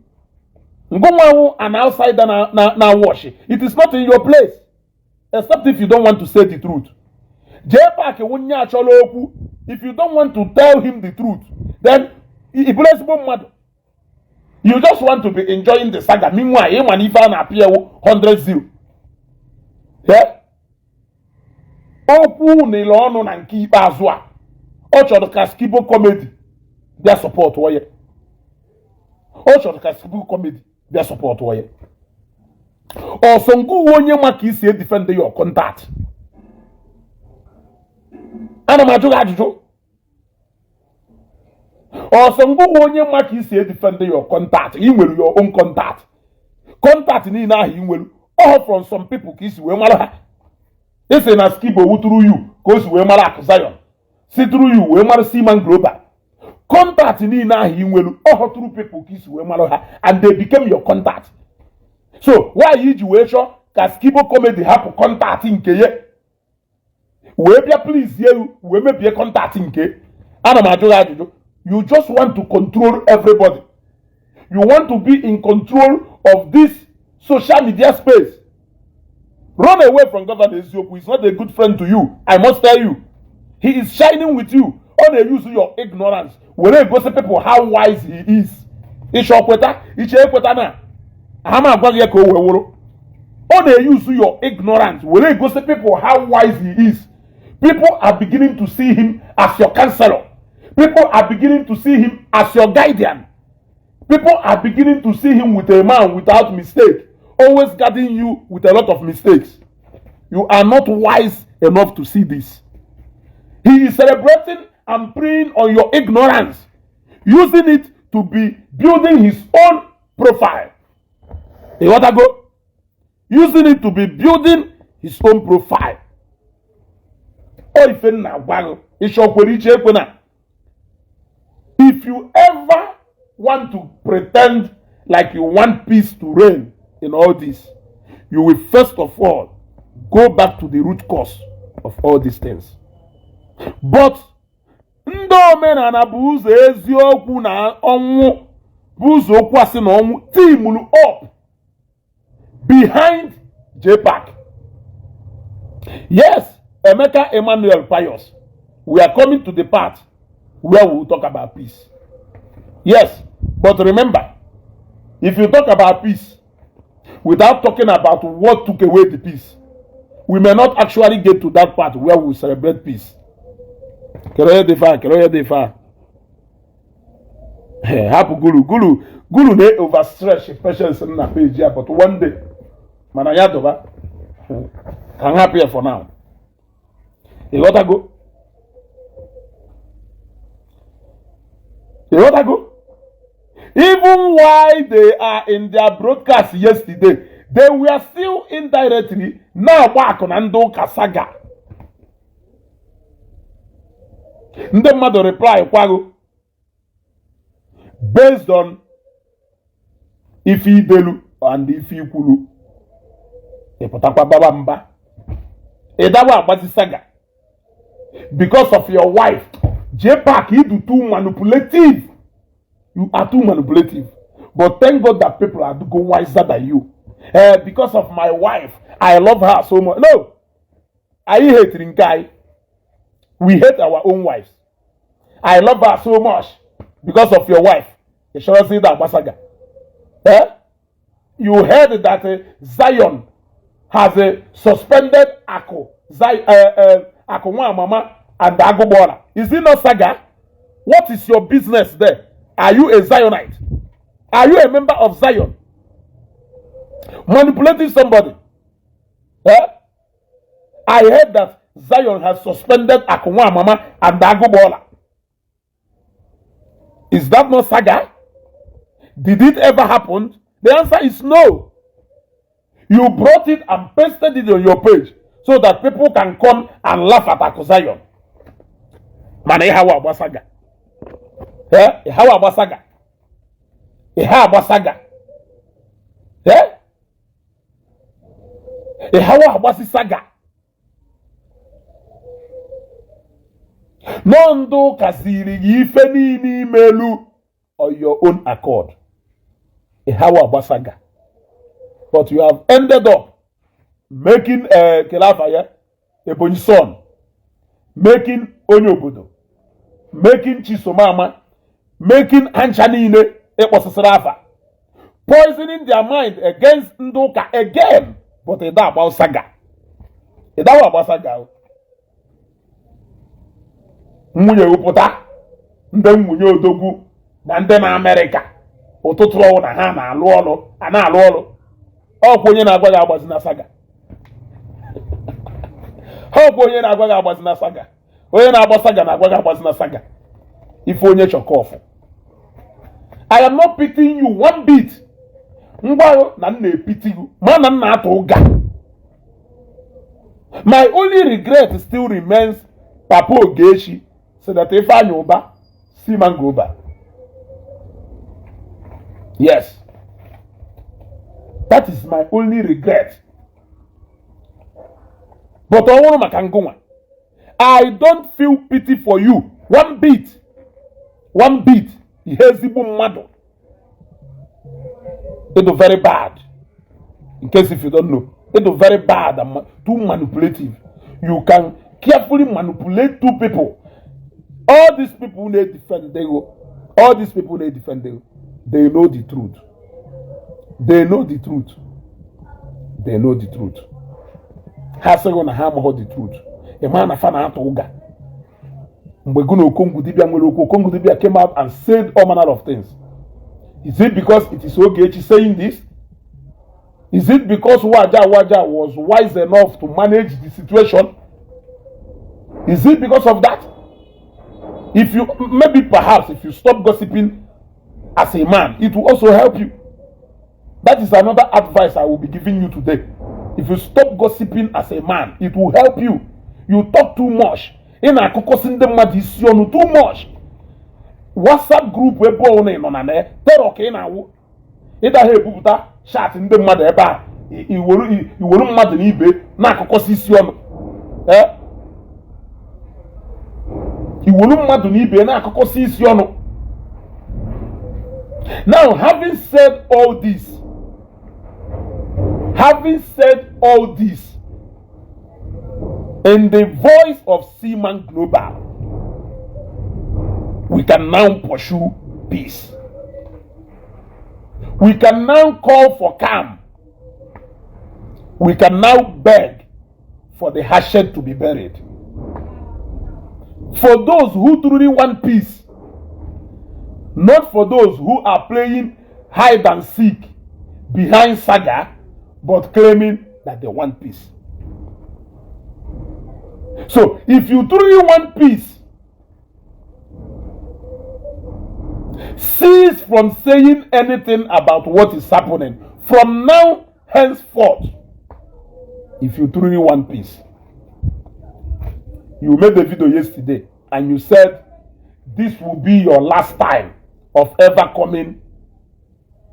Ngụnwanwụ an outsider na watch, it is not in your place, except if you don't want to say the truth. Jee paaki wunye achọla okwu. If you don't want to tell him the truth, then ị bụrụ ezigbo mmadụ. You just want to be enjoying the saga. Meanwhile, ịma na ife a na-apịa ewu 100-0. Yeah? Okwu niile ọnụ na nke ikpeazụ a, ọ chọrọ ka Skibo Comedy bịa support ya. Ọ chọrọ ka Skibo Comedy bịa support ya. Ọsọ nke uwe onye ma ka isi edefend your contact. Ana m ajụ gị ajụjụ. Ọsọ ngụwa onye ma ka isi edefend your contact. Ị nwere your own contact. Contact niile ahụ ị nwere, all from some people ka isi wee mara ha. Isi na Skibo wuturu you ka o si wee mara Akụ Zion, si through you wee mara Seaman Global. Contact niile ahụ ị nwelu, ọ through people ka isi wee mara ha, and they became your contact. So why iji wee chọọ ka Skibo Comedy hapụ contact nke ya wee bịa please elu wee mebie contact nke? Ana m ajụ gị ajụjụ. You just want to control everybody. You want to be in control of this social media space. Run away from Governor Eziokwu. He's not a good friend to you. I must tell you, he is shining with you. Ọ na-use your ignorance were egosi people how wise he is. Ịchọ kweta, iche ekweta na ha ma agwa gị ya ka o wee wụrụ. Ọ na-use your ignorance were egosi people how wise he is. People are beginning to see him as your counselor. People are beginning to see him as your guardian. People are beginning to see him with a man without mistake, always guarding you with a lot of mistakes. You are not wise enough to see this. He is celebrating and preying on your ignorance, using it to be building his own profile. You want to go? Using it to be building his own profile. Ọ ife nna agwa gị, ịchọkwere iche ekwe na if you ever want to pretend like you want peace to reign in all this, you will first of all go back to the root cause of all these things. But ndị omenala bụ ụzọ eziokwu na ọnwụ, bụ ụzọ okwu asị na ọnwụ teamuru up behind JPAC. Yes, Emeka Emmanuel Pius, we are coming to the part where we will talk about peace. Yes, but remember, if you talk about peace without talking about what took away the peace, we may not actually get to that part where we will celebrate peace. Kedu onye dị fa? Kedu onye dị fa? Hapụ guru guru guru na overstretch patience m na page ya, but one day, mana ya dọba ka m hapụ ya for now. Ịghọtago? Ịghọtago? Even while they are in their broadcast yesterday, they were still indirectly na-agba akụ na ndị ụka saga. Ndị mmadụ reply kwago based on ife idelu and ife ikwulu. Ịpụtakwa baba mba, ịdawa agbazi saga because of your wife. JPAC, you do too manipulative. You are too manipulative. But thank God that people are go wiser than you. Because of my wife, I love her so much. No, I hate nke anyị. We hate our own wives. I love her so much because of your wife. Ị chọrọzi ịda agbasaga. Eh? You heard that Zion has suspended Aku, Aku nwa mama and Agụgbọla. Is it not saga? What is your business there? Are you a Zionite? Are you a member of Zion? Manipulating somebody. Eh? I heard that Zion has suspended Aku nwa mama and Agụgbọla. Is that not saga? Did it ever happen? The answer is no. You brought it and pasted it on your page so that people can come and laugh at Aku Zion. Mana ihe awa agba saga. Eh? Ihe awa agba saga. Ihe agba saga. Eh? Ihe awa agbasi saga. Nọ ndị ụka siri gị ife niile imelu on your own accord. Ihe awa agba saga. But you have ended up making Kelafa ya Ebonyi son, making onye obodo, making Chisomama, making hancha niile ịkpọsịsịrị afa, poisoning their mind against ndị ụka again. But ịda agba saga, ịdawa agba saga. Nwunye wepụta ndị nwunye odogwu na ndị na Amerịka ụtụtụ ọwụ na ha na-alụ ọlụ, a na-alụ ọlụ. Ọkwa onye na-agwa gị agbazi na saga. Ọkwa onye na-agwa gị agbazi na saga. Onye na-agba saga na-agwa gị agbazi na saga. Ife onye chọkọfụ. I am not pitying you one bit. Ngwa na m na-epiti you, ma na m na-atụ ụga. My only regret still remains Papa Ogechi, Senator Ifeanyi Uba, Seaman Global. Yes. That is my only regret. But ọ bụrụ maka ngụnwa, I don't feel pity for you one bit. One bit. Ihe ezigbo mmadụ. Ịdụ very bad. In case if you don't know, ịdụ very bad and too manipulative. You can carefully manipulate two people. All these people na-defend ego. All these people na-defend ego. They know the truth. They know the truth. They know the truth. Ha sịghị na ha amaghị the truth. Ị ma na fa na-atụ ụga. Mgbe gụ na Okongwu dibịa nwere okwu, Okongwu dibịa came out and said all manner of things. Is it because it is Ogechi saying this? Is it because Waja Waja was wise enough to manage the situation? Is it because of that? If you maybe perhaps if you stop gossiping as a man, it will also help you. That is another advice I will be giving you today. If you stop gossiping as a man, it will help you. You talk too much. Ị na-akụkọsị ndị mmadụ isi ọnụ too much. WhatsApp group ebe ọbụla ị nọ na na terror ka ị na-awụ. Ịdaghị ebupụta chat ndị mmadụ ebe a, iweru mmadụ na ibe na-akụkọsị isi ọnụ. Ee, iweru mmadụ na ibe na-akụkọsị isi ọnụ. Now, having said all this, having said all this, in the voice of Seaman Global, we can now pursue peace. We can now call for calm. We can now beg for the hatchet to be buried. For those who truly want peace, not for those who are playing hide and seek behind saga, but claiming that they want peace. So, if you truly want peace, cease from saying anything about what is happening from now henceforth. If you truly want peace, you made a video yesterday and you said this will be your last time of ever coming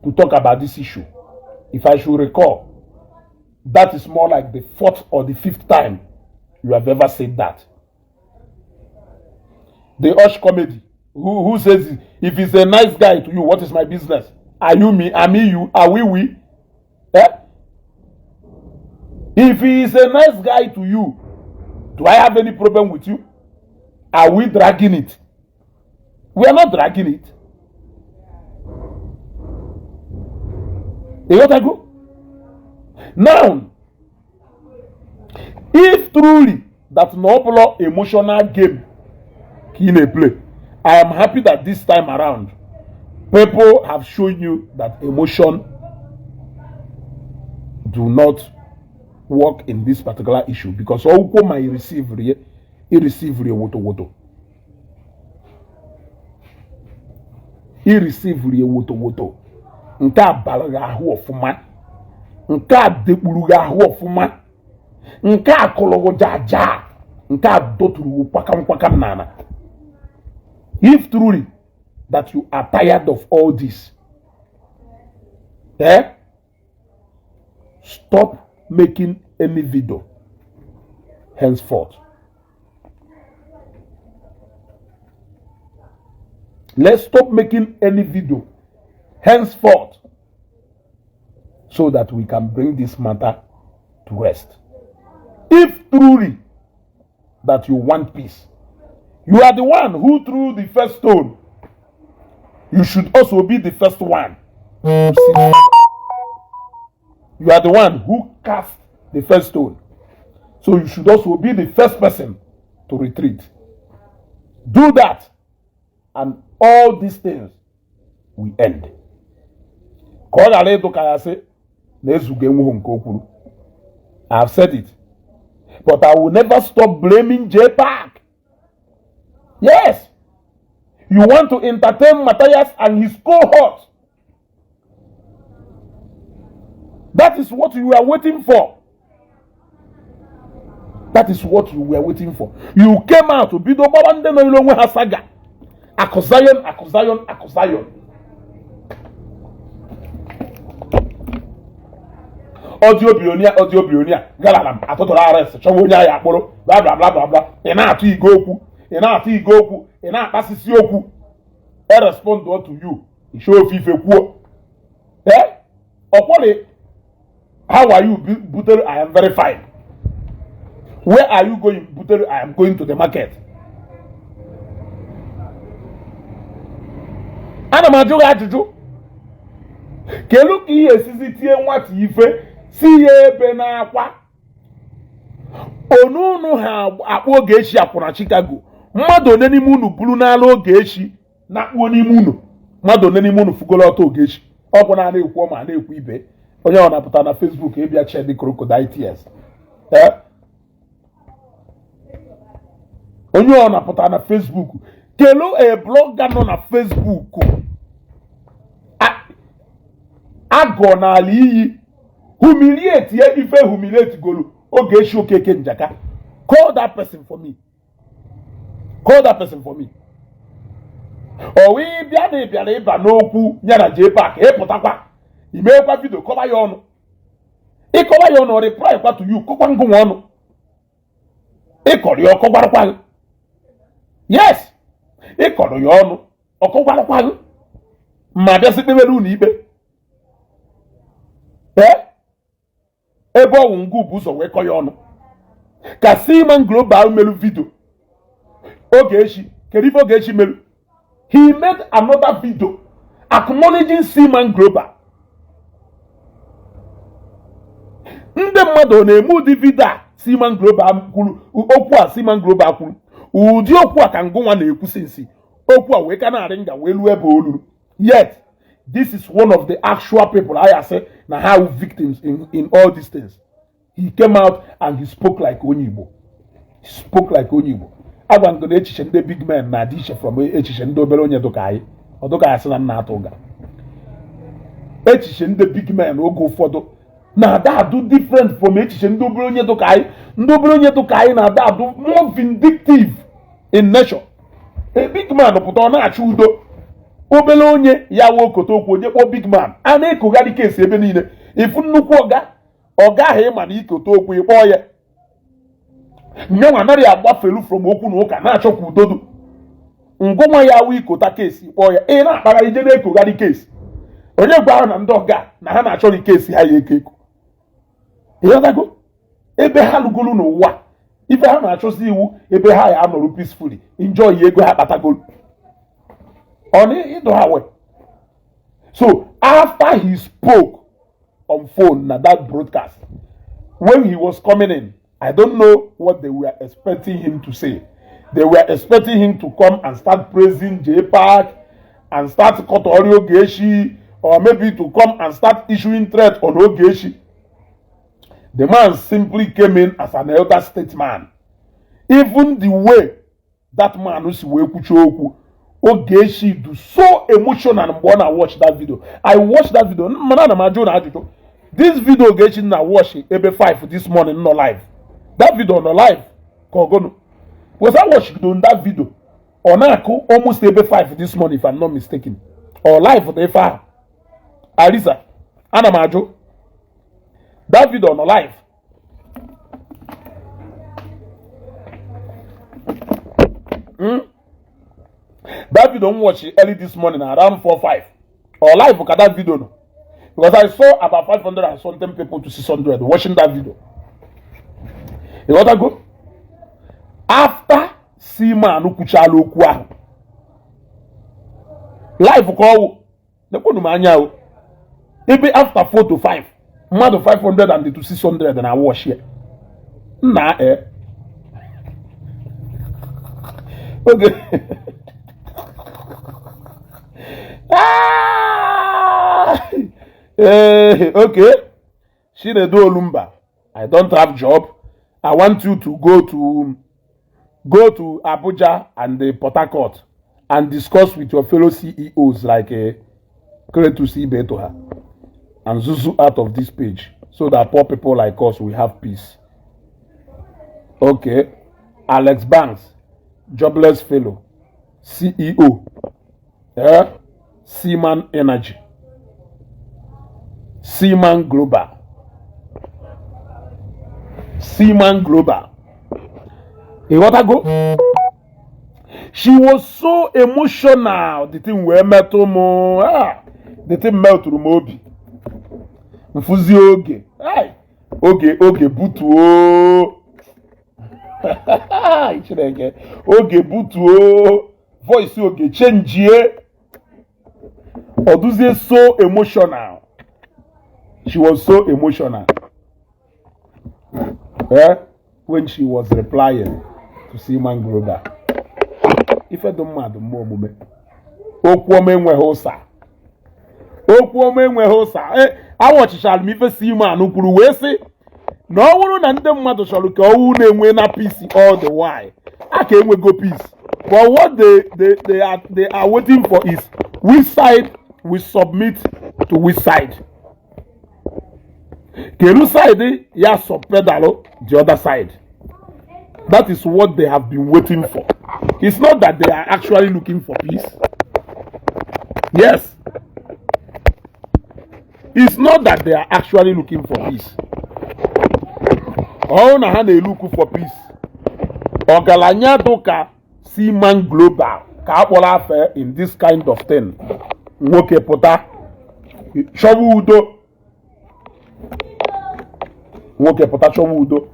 to talk about this issue. If I should recall, that is more like the fourth or the fifth time you have ever said that. The Osh comedy, who says, "If he's a nice guy to you, what is my business? Are you me? Am I you? Are we we?" Eh? If he is a nice guy to you, do I have any problem with you? Are we dragging it? We are not dragging it. Ịghọtago? Now, if truly that na ọ bụla emotional game ka ị na-play, I am happy that this time around, people have shown you that emotion do not work in this particular issue, because ọgwụkwọ ma receive rie i receive rie woto woto i receive rie woto woto. Nke a bara gị ahụ ọfụma, nke a dekpuru gị ahụ ọfụma, nke a kụrụ gị jaja, nke a dọturu gị kwakam kwakam n'ala. If truly that you are tired of all this, eh? Stop making any video henceforth. Let's stop making any video henceforth so that we can bring this matter to rest. If truly that you want peace, you are the one who threw the first stone. You should also be the first one to see. You are the one who cast the first stone. So you should also be the first person to retreat. Do that, and all these things will end. Ka ọ ghara ịdụ ka ya sị na ezugo enweghị nke o kwuru. I have said it. But I will never stop blaming J Park. Yes. You want to entertain Matthias and his cohort. That is what you are waiting for. That is what you were waiting for. You came out bido gbaba ndị nọ ilo onwe ha saga. Akụ Zion, Akụ Zion, Akụ Zion. Audio billionaire, audio billionaire, gara m atụtụrụ arrest chọwa onye ahịa akpụrụ bla bla bla bla bla. Ị na-atụ igo okwu, ị na-atụ igo okwu, ị na-akpasisi okwu. E respond to you, ishe ofe ife kwuo. Eh? Ọkwọrị, how are you butere? I am very fine. Where are you going? Butere, I am going to the market. Ana m ajụ gị ajụjụ. Kelu ka ihe esizi tie nwata ife si ya ebe n'akwa onunu ha akpụ Ogechi akwụna Chicago. Mmadụ one n'ime unu buru n'ala Ogechi na-akpụo n'ime unu? Mmadụ one n'ime unu fugolo ọtọ Ogechi? Ọkwụ na na-ekwu ma na-ekwu ibe onye ọ na-apụta na Facebook ịbịa shed crocodile tears. Onye ọ na-apụta na Facebook, kelu a blogger nọ na Facebook agọ n'ala iyi humiliate ya ife humiliate golu Ogechi Okeke Njaka. Call that person for me. Call that person for me. O wee bịa na ịbịara ịba n'okwu ya na JPAC, ịpụtakwa imeekwa video kọba ya ọnụ, ịkọba ya ọnụ, reply kwa to you, kọkwa ngụnwa ọnụ ịkọrọ ya ọkọgwarakwa gị. Yes, ịkọrọ ya ọnụ ọkọgwarakwa gị, ma bịasị kpebere unu ikpe. Ee, ebe ọwụ ngụ bụ ụzọ wee kọ ya ọnụ ka Seaman Global melu video Ogechi. Kedu ife Ogechi melu? He made another video acknowledging Seaman Global. Ndị mmadụ na-eme ụdị video a Seaman Global kwuru okwu a. Seaman Global kwuru ụdị okwu a ka ngụnwa na-ekwusi nsi okwu a wee ka na-arị nga wee luo ebe o luru. Yet this is one of the actual people I say na how victims in all these things. He came out and he spoke like onye Igbo. He spoke like onye Igbo. Agwa ngo na echiche ndị big men na-adị iche from echiche ndị obere onye dụka anyị. Ọ dụka ya sị na nna atụ ụga. Echiche ndị big men oge ụfọdụ na-ada adụ different from echiche ndị obere onye dụka anyị. Ndị obere onye dụka anyị na-ada adụ more vindictive in nature. A big man pụta, ọ na-achọ udo. Obere onye ya wee okote okwu, onye kpọọ big man a na-ekogharị kesi ebe niile. Ifu nnukwu ọga, ọga ahụ ịma na ikote okwu ịkpọọ ya nyenwa anaghị agbafelu from okwu na ụka na-achọ ka udodu ngụnwa ya wụ ikota kesi kpọọ ya, ị na-akpagharị ije na-ekogharị kesi. Onye gwa na ndị ọga na ha na-achọghị kesi ha ya eko eko? Ịghọtago ebe ha lugolu n'ụwa, ife ha na-achọsi iwu ebe ha ya anọrụ peacefully enjoy ego ha kpatagolu ọ na ịdụ ha we. So after he spoke on phone na that broadcast, when he was coming in, I don't know what they were expecting him to say. They were expecting him to come and start praising JPAC and start kọtọrị Ogechi, or maybe to come and start issuing threat on Ogechi. The man simply came in as an elder statesman. Even the way that man si wee kwuchie okwu, Ogechi do so emotional mgbe ọ na watch that video. I watch that video, mana ana m ajụ na ajụjụ. This video Ogechi na watch ebe 5 this morning nọ live, that video nọ live ka ọgụnụ? Because I watch that video, ọ na-akụ almost ebe 5 this morning, if I'm not mistaken, or live dị ife ahụ. Alisa, ana m ajụ, that video nọ live? That video m watch early this morning around 4 5 or live ka that video nọ? Because I saw about 500 and something people to 600 watching that video. You got go after Seaman kwuchala okwu ahụ live ka ọwụ nekwenu m anya o ebe after 4 to 5, mmadụ 500 and to 600 na watch ya nna e oge. Ah! Eh, okay. Chinedu Olumba, I don't have job. I want you to go to Abuja and the Port Harcourt and discuss with your fellow CEOs like Kretus Ibetoha and Zuzu out of this page so that poor people like us will have peace. Okay, Alex Banks, jobless fellow, CEO, Seaman Energy, Seaman Global, Seaman Global. Ịghọtago? She was so emotional. The thing wee metụ m, ah, the thing meltụrụ m obi. Mfụzi oge. Ai, oge oge butuo. Chineke, oge butuo. Voice oge chenjie. Ọ dụzie so emotional. She was so emotional. Eh? When she was replying to Seaman Global. Ife dị mma dị mma omume. Okwu ọma enweghị ụsa. Okwu ọma enweghị ụsa. E awọchichara m ife Seaman kwuru wee sị na ọ bụrụ na ndị mmadụ chọrọ ka ọwụ na-enwe na peace all the while, a ka enwego peace. But what they are waiting for is which side will submit to which side. Kedu side ya subpedal the other side? That is what they have been waiting for. It's not that they are actually looking for peace. Yes. It's not that they are actually looking for peace. Ọ na ha na-elook for peace. Ọgaranya dụka Seaman Global ka akpọrọ afa in this kind of thing. Nwoke pụta chọwa udo. Nwoke pụta chọwa udo.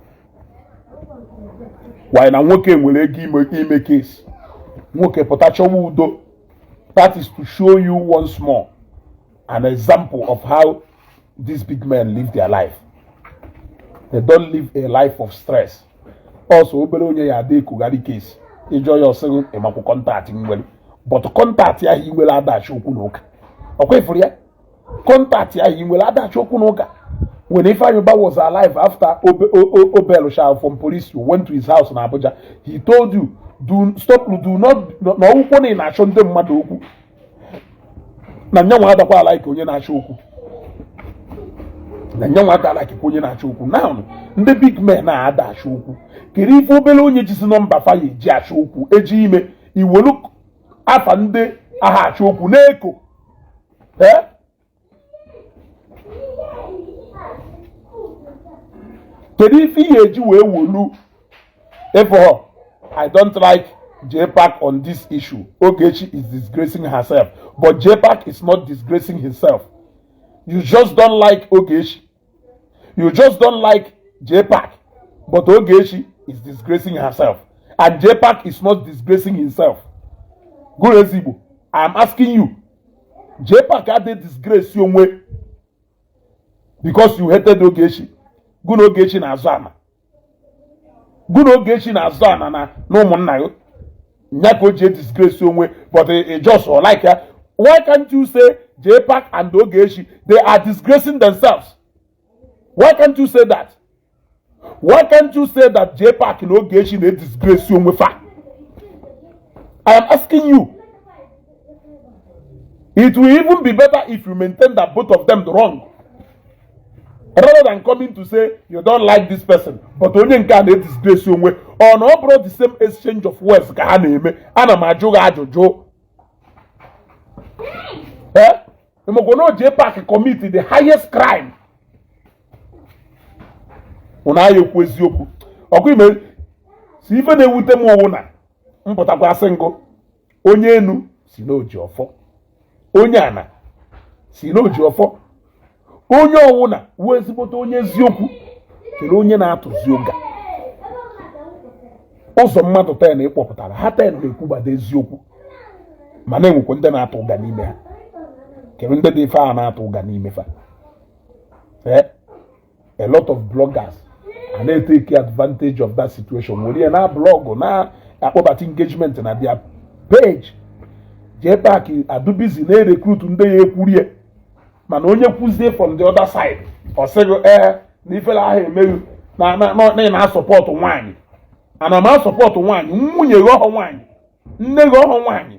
Why na nwoke nwere ego ime case. Nwoke pụta chọwa udo. That is to show you once more an example of how these big men live their life. They don't live a life of stress. Also, obere onye ya ada ekugharị case. Ịjọ ya, ọsịghị ịmakwu contact nwere. But contact ahụ i nwere adachi okwu na ụka. Ọkwa ifuru ya? Contact ahụ i nwere adachi okwu na ụka. When Ifeanyi Uba was alive, after Obel Shah from police, you went to his house in Abuja. He told you, do stop, do not, na ọgwụkwọ na ị na-achọ ndị mmadụ okwu. Na nyanwa adakwa ala ka onye na-achọ okwu. Na nyanwa adala ka onye na-achọ okwu. Now, ndị big men na-ada achọ okwu. Kedu ife obere onye jisi nọmba fa ya eji achọ okwu, eji ime iwelu afa ndị agha achọ okwu na-eko? Eh? Kedu ife ị ga-eji wee wolu efo? I don't like JPAC on this issue. Ogechi is disgracing herself, but JPAC is not disgracing himself. You just don't like Ogechi. You just don't like JPAC, but Ogechi is disgracing herself and JPAC is not disgracing himself. Gụrụ ezigbo, I am asking you, JPAC adịghị disgrace onwe because you hated Ogechi. Gụ na Ogechi na-azụ ana, gụ na Ogechi na-azụ ana na ụmụnna ya nya ka o ji disgrace onwe, but it just like ya. Why can't you say JPAC and Ogechi, they are disgracing themselves? Why can't you say that? Why can't you say that JPAC na Ogechi na-disgrace onwe fa? I am asking you. It will even be better if you maintain that both of them wrong, rather than coming to say you don't like this person, but onye nke a na-disgrace onwe. Ọ na ọ bụrụ the same exchange of words ka ha na-eme? Ana m ajụ gị ajụjụ. Eh, na JPAC commit the highest crime, ụna anyị ekwu eziokwu. Ọkụ ime si ife na-ewute m owu na mpụtakwa asị ngụ onye enu si na oji ọfọ, onye ana si na oji ọfọ, onye ọwụna wuo ezigbote onye eziokwu. Kedu onye na-atụzi ụga? Ụzọ mmadụ 10 ịkpọpụtara ha, 10 na-ekwugbado eziokwu, mana enwekwa ndị na-atụ ụga n'ime ha. Kedu ndị dị ife a na-atụ ụga n'ime fa? Eh, a lot of bloggers are na-take advantage of that situation, were ya na blog na-akpọbata engagement na their page. JPAC adụbizi na-erecruit ndị ya ekwurie, mana onye kwuzie from the other side, ọ sịghị ee na ifere ahụ emeghị na ị na-asupport nwaanyị. Ana m asupport nwaanyị? Nwunye gị ọhọ nwaanyị, nne gị ọhọ nwaanyị.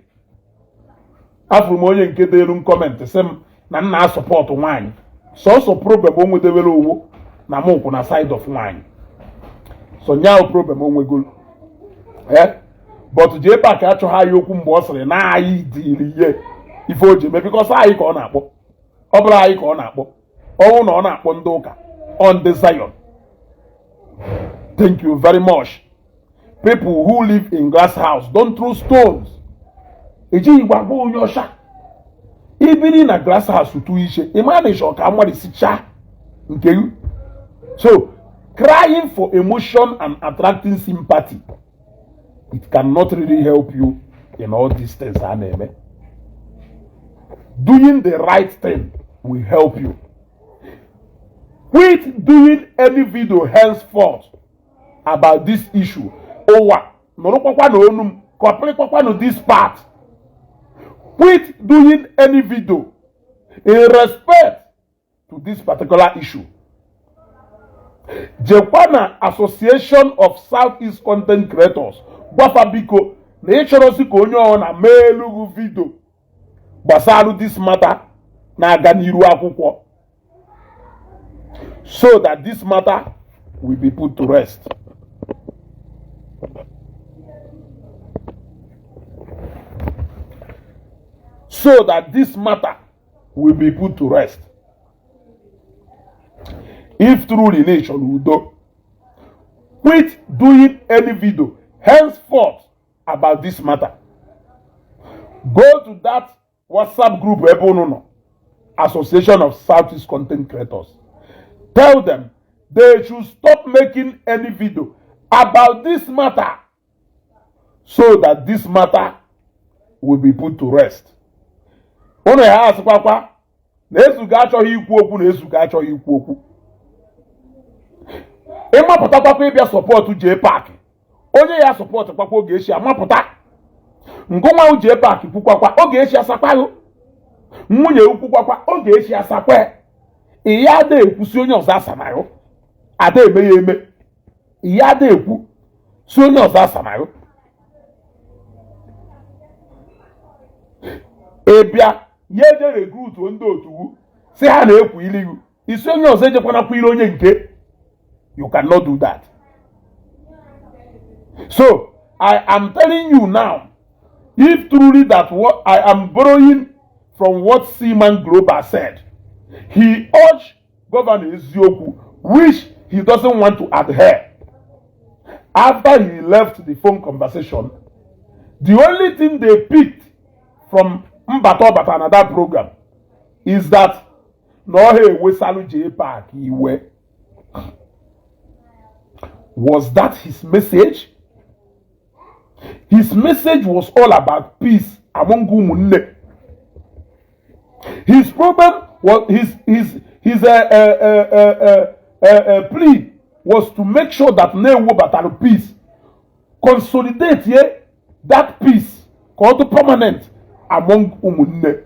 Afụrụ m onye nke delu m comment sị m na m na-asupport nwaanyị. Sọsọ problem o nwedewere owo na m kwụ na side of nwaanyị. So nyaahụ problem onwegolu, eh, but JPAC achọghị anyị okwu mgbe ọ sịrị na anyị dịrị ihe ife o ji eme, because anyị ka ọ na-akpọ. Ọ bụrụ anyị ka ọ na-akpọ, ọnwụ na ọ na-akpọ ndị ụka, ọ ndị Zion. Thank you very much. People who live in glass house don't throw stones. Ejighị gwa gwa onye ọcha ibiri na glass house tụ iche ịma na ịchọ ka amalisicha nke gị. So crying for emotion and attracting sympathy, it cannot really help you in all these things a na-eme. Doing the right thing will help you. Quit doing any video henceforth about this issue. Ụwa nụrụkwakwa na onu m kọpịrịkwakwanụ this part. Quit doing any video in respect to this particular issue. Jekwa na Association of Southeast Content Creators, gwafa biko na ịchọrọsi ka onye ọ na mee elugu video gbasara this matter na-aga n'iru akwụkwọ, so that this matter will be put to rest. So that this matter will be put to rest. If truly na ịchọrọ udo, quit doing any video henceforth about this matter. Go to that WhatsApp group ebe unu nọ, Association of Southeast Content Creators. Tell them they should stop making any video about this matter so that this matter will be put to rest. Unu ya asịkwakwa na Ezugo achọghị ikwu okwu, na Ezugo achọghị ikwu okwu. Ịmapụtakwakwa ịbịa support JPAC, onye ya support kwakwa Ogechi amapụta ngụnwa JPAC kwukwakwa Ogechi asakwaghị nwunye ukwukwakwa Ogechi asakwa. Iya ada ekwu si onye ọzọ asamaghị, ada eme ya eme. Iya ada ekwu si onye ọzọ asamaghị. Ịbịa ya eje recruit ndị otu si ha na-ekwu iligu isi onye ọzọ ejekwanakwa ile onye nke. You cannot do that. So I am telling you now, if truly that what I am borrowing from what Seaman Global said, he urged Governor Eziokwu, which he doesn't want to adhere. After he left the phone conversation, the only thing they picked from Mbata Obata na that program is that na ọha ewesalu JPAC iwe. Was that his message? His message was all about peace among ụmụnne. His problem was his plea was to make sure that na-ewebatara peace, consolidate ye that peace ka ọ dị permanent among ụmụnne.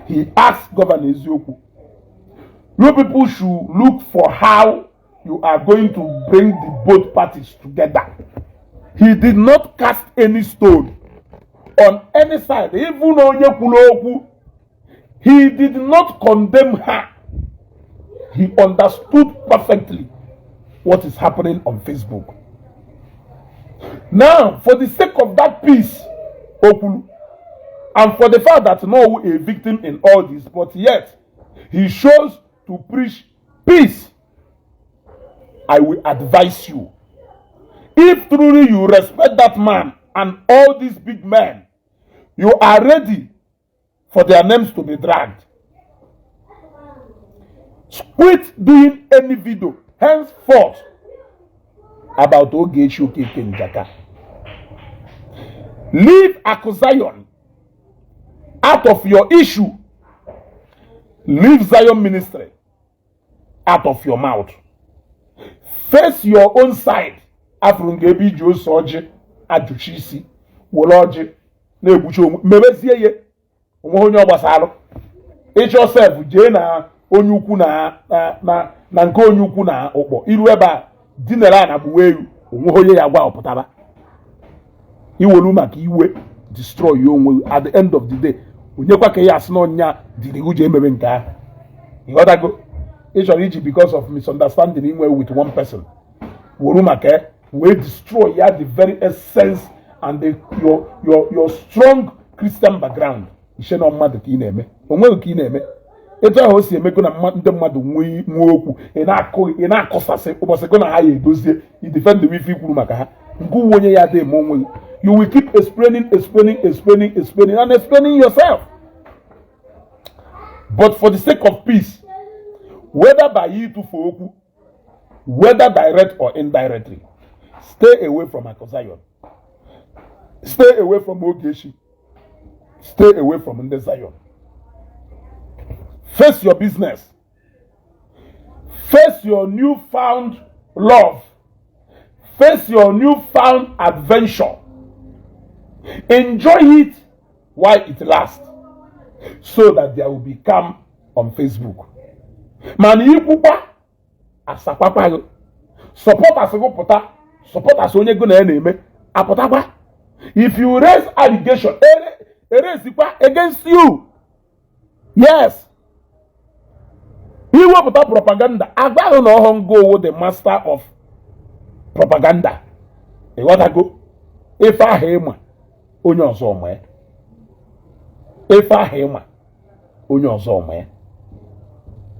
He asked Governor Eziokwu, you people should look for how you are going to bring the both parties together. He did not cast any stone on any side, even onye kwuru okwu. He did not condemn her. He understood perfectly what is happening on Facebook. Now, for the sake of that peace, Okwulu, and for the fact that no a victim in all this, but yet he chose to preach peace, I will advise you. If truly you respect that man and all these big men, you are ready for their names to be dragged, quit doing any video henceforth about Ogechi Okeke Njaka. Leave Aku Zion out of your issue. Leave Zion Ministry out of your mouth. Face your own side. Afụrụ nke ebe iji ose ọjị ajụchi isi were ọjị na-egbuchi onwe mebezie ya onwe onye ọ gbasara. Ịchọ sef, jee na onye ukwu na na na nke onye ukwu na ụkpọ iru ebe a dinara na gbuwe ewu onwe onye ya gwa ọpụtaba iwelu maka iwe destroy ya onwe. At the end of the day, onyekwa ka ya asị na ọnya dịrị uche emebe nke ahụ. Ịghọtago? Ị chọrọ iji because of misunderstanding inwe with one person Wuru maka wee destroy ya the very essence and your strong Christian background. Ishe na mmadụ ka ị na-eme, onweghị ka ị na-eme etu ahụ o si emego na ndị mmadụ nwee nwee okwu ị na-akụ, ị na-akọsasị ụbọchị gụ na ha ya edozie i defend ife ikwuru maka ha nke uwe onye ya dị eme onwe gị. You will keep explaining, explaining, explaining, explaining and explaining yourself. But for the sake of peace, whether by ịtụfu okwu, whether direct or indirectly, stay away from Akụ Zion, stay away from Ogechi, stay away from ndị Zion. Face your business, face your newfound love, face your newfound adventure. Enjoy it while it lasts so that there will be calm on Facebook. Mana ikwukwa asakwakwa gị, supporters gị pụta, supporters onye gụ na ya na-eme apụtakwa. If you raise allegation, eresikwa against you. Yes, iwepụta propaganda agwaghị na ọhụ ngo the master of propaganda. Ịghọtago? Ife ahụ ịma, onye ọzọ ma ya. Ife ahụ ịma, onye ọzọ ma ya.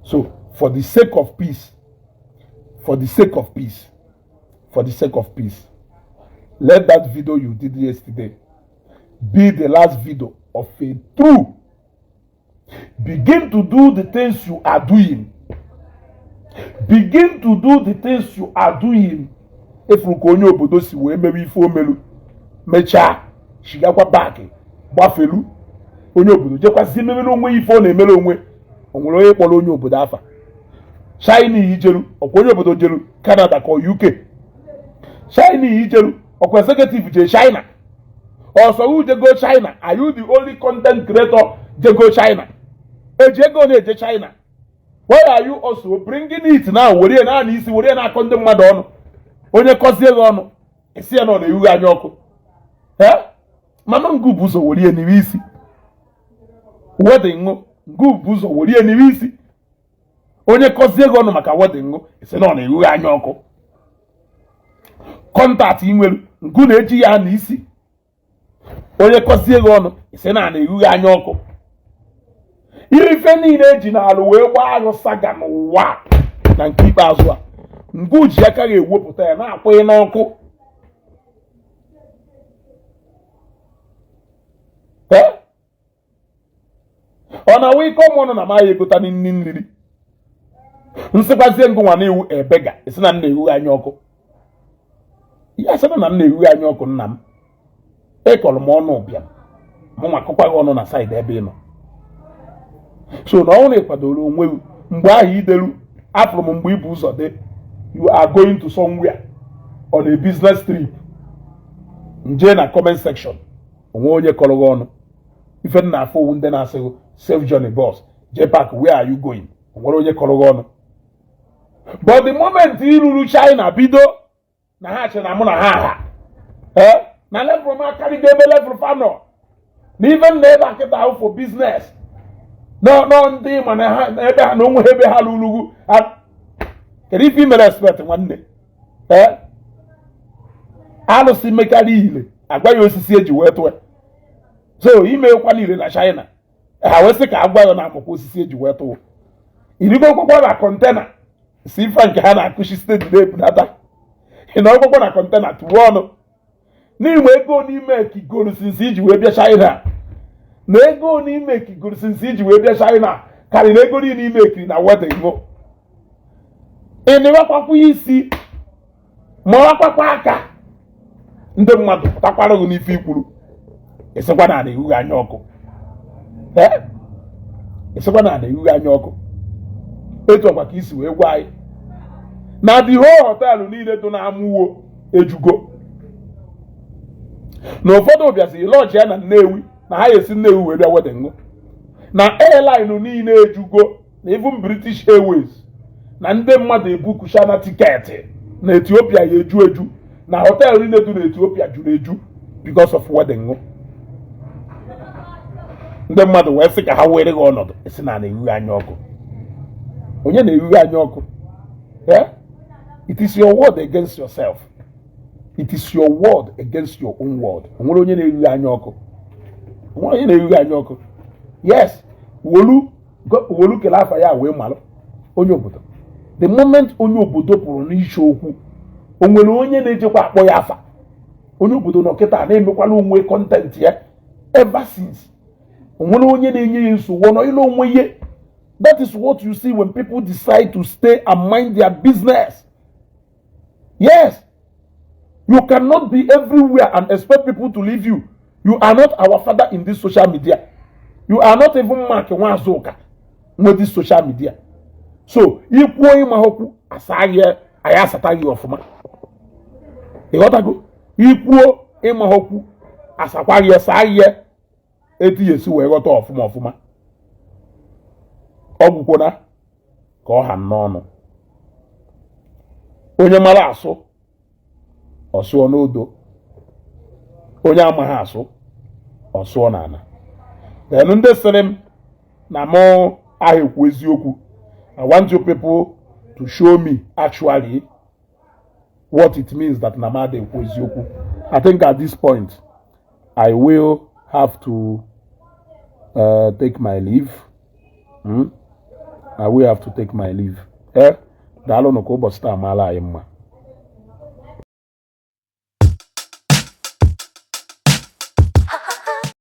So for the sake of peace, for the sake of peace, for the sake of peace, let that video you did yesterday be the last video of a true. Begin to do the things you are doing. Begin to do the things you are doing. Efuru ka onye obodo si wee mewe ife omelu, mechaa chigakwa back, gbafelu onye obodo jekwazi mewere onwe ife ọ na-emere onwe. O nwere onye kpọrọ onye obodo afa China ijeru ọkwa onye obodo jeru Canada ka UK China ijeru ọkwa executive je China ọsọ jego China. Are you the only content creator jego China? Eji ego na-eje China? Why are you also bringing it now? Were ya naanị isi were ya na-akọ ndị mmadụ ọnụ. Onye kọzie gị ọnụ, esi ya na ọ na-ehughe anya ọkụ. Mana ngụ bụ ụzọ were ya n'ime isi wedding ngụ bụ ụzọ were ya n'ime isi. Onye kọzie gị ọnụ maka wedding ṅụ, esi na ọ na-ehughe anya ọkụ. Contact ị nwere, ngụ na-eji ya na isi. Onye kọzie gị ọnụ, esi na na-ehughe anya ọkụ. Ife niile eji n'alụ wee gbaa arụ saga n'ụwa na nke ikpeazụ a, ngụ ji aka gị ewepụta ya na-akwụghị n'ọkụ. Ọ na-awa ike ọmụ ọnụ na maghị egota nri nriri nsịkwazie ngụ nwa na-ewu ebega, esi na nna ehughe anya ọkụ. Ya sị na nna ehughe anya ọkụ. Nna m, ịkọrọ m ọnụ ụbịam, mụ nwa kọkwa gị ọnụ na side ebe ị nọ. So na ọnwụ na ịkwadoro onwe gị mgbe ahụ ideru afụrụ m mgbe ibu ụzọ dị, you are going to somewhere on a business trip, nje na comment section, onwe onye kọrọ gị ọnụ. Ife nna afọ owu ndị na-asị safe journey boss JPAC, where are you going? Onwere onye kọrọ gị ọnụ. But the moment ị ruru China, bido na ha che na mụ na ha ha na level m akarịgo ebe level fa nọ na ife nna ebe akịta ahụ for business nọ ndị ma na ha ebe ha na onwe ebe ha lụrugwu. Kedu ife i mere expect, nwanne? Alụsị mekarị ile agwa ya osisi eji wee tụọ. So imekwa niile na China, ha wee sị ka agwa ya na akwụkwọ osisi eji wee tụọ irigo akwụkwọ na container si ife nke ha na-akụchi steady na-ebunata. Ị na akwụkwọ na container tụọ ọnụ n'inwe ego n'ime ekigoro since iji wee bịa China, na ego n'ime ekigoro since iji wee bịa China karịrị ego niile ime ekiri na wedding. Ị na-ewekwakwa isi ma ọkwakwa aka ndị mmadụ pụtakwara gị n'ife ikwuru, ịsịkwa na na-ehughe anya ọkụ. Ịsịkwa na na-ehughe anya ọkụ. Etu ọkwa ka isi wee gwa anyị na the whole hotel niile dị na-amụwo ejugo, na ụfọdụ bịaziri lọji ya na Nnewi, na ha esi Nnewi wee bịa wedding, na airline niile ejugo, na even British Airways, na ndị mmadụ ebukucha na ticket, na Ethiopia ya eju eju, na hotel niile dị na Ethiopia juru eju because of wedding. Ndị mmadụ wee sị ka ha were gị ọnọdụ, esi na na-ehughe anya ọkụ. Onye na-ehughe anya ọkụ? It is your word against yourself. It is your word against your own word. Onwere onye na-erughi anya ọkụ, onwere onye na-erughi anya ọkụ. Yes, wolu wolu kele afa ya wee malụ onye obodo. The moment onye obodo pụrụ n'iche okwu, o nwere onye na-ejekwa akpọ ya afa. Onye obodo nọ kịta na-emekwala onwe content ya ever since. O nwere onye na-enye ya nsogbu? Ọ nọ ile onwe ihe. That is what you see when people decide to stay and mind their business. Yes, you cannot be everywhere and expect people to leave you. You are not our father in this social media. You are not even Mark Nwazuka nwe this social media. So ikwuo ịma okwu asaghị anyị, asataghị ọfụma. Ịghọtago? Ikwuo ịma okwu, asakwaghị ya, saa ya etu ya esi wee ghọta ọfụma ọfụma. Ọ gwụkwona ka ọ ha n'ọnụ. Onye mara asụ, ọ sụọ n'odo. Onye amaghị asụ, ọ sụọ n'ala. Then ndị sịrị m na mụ ahụ ekwu eziokwu, I want you people to show me actually what it means that na m ada ekwu eziokwu. I think at this point I will have to take my leave. I will have to take my leave. Eh, daalụnụ. Ka ụbọchị taa maala anyị mma.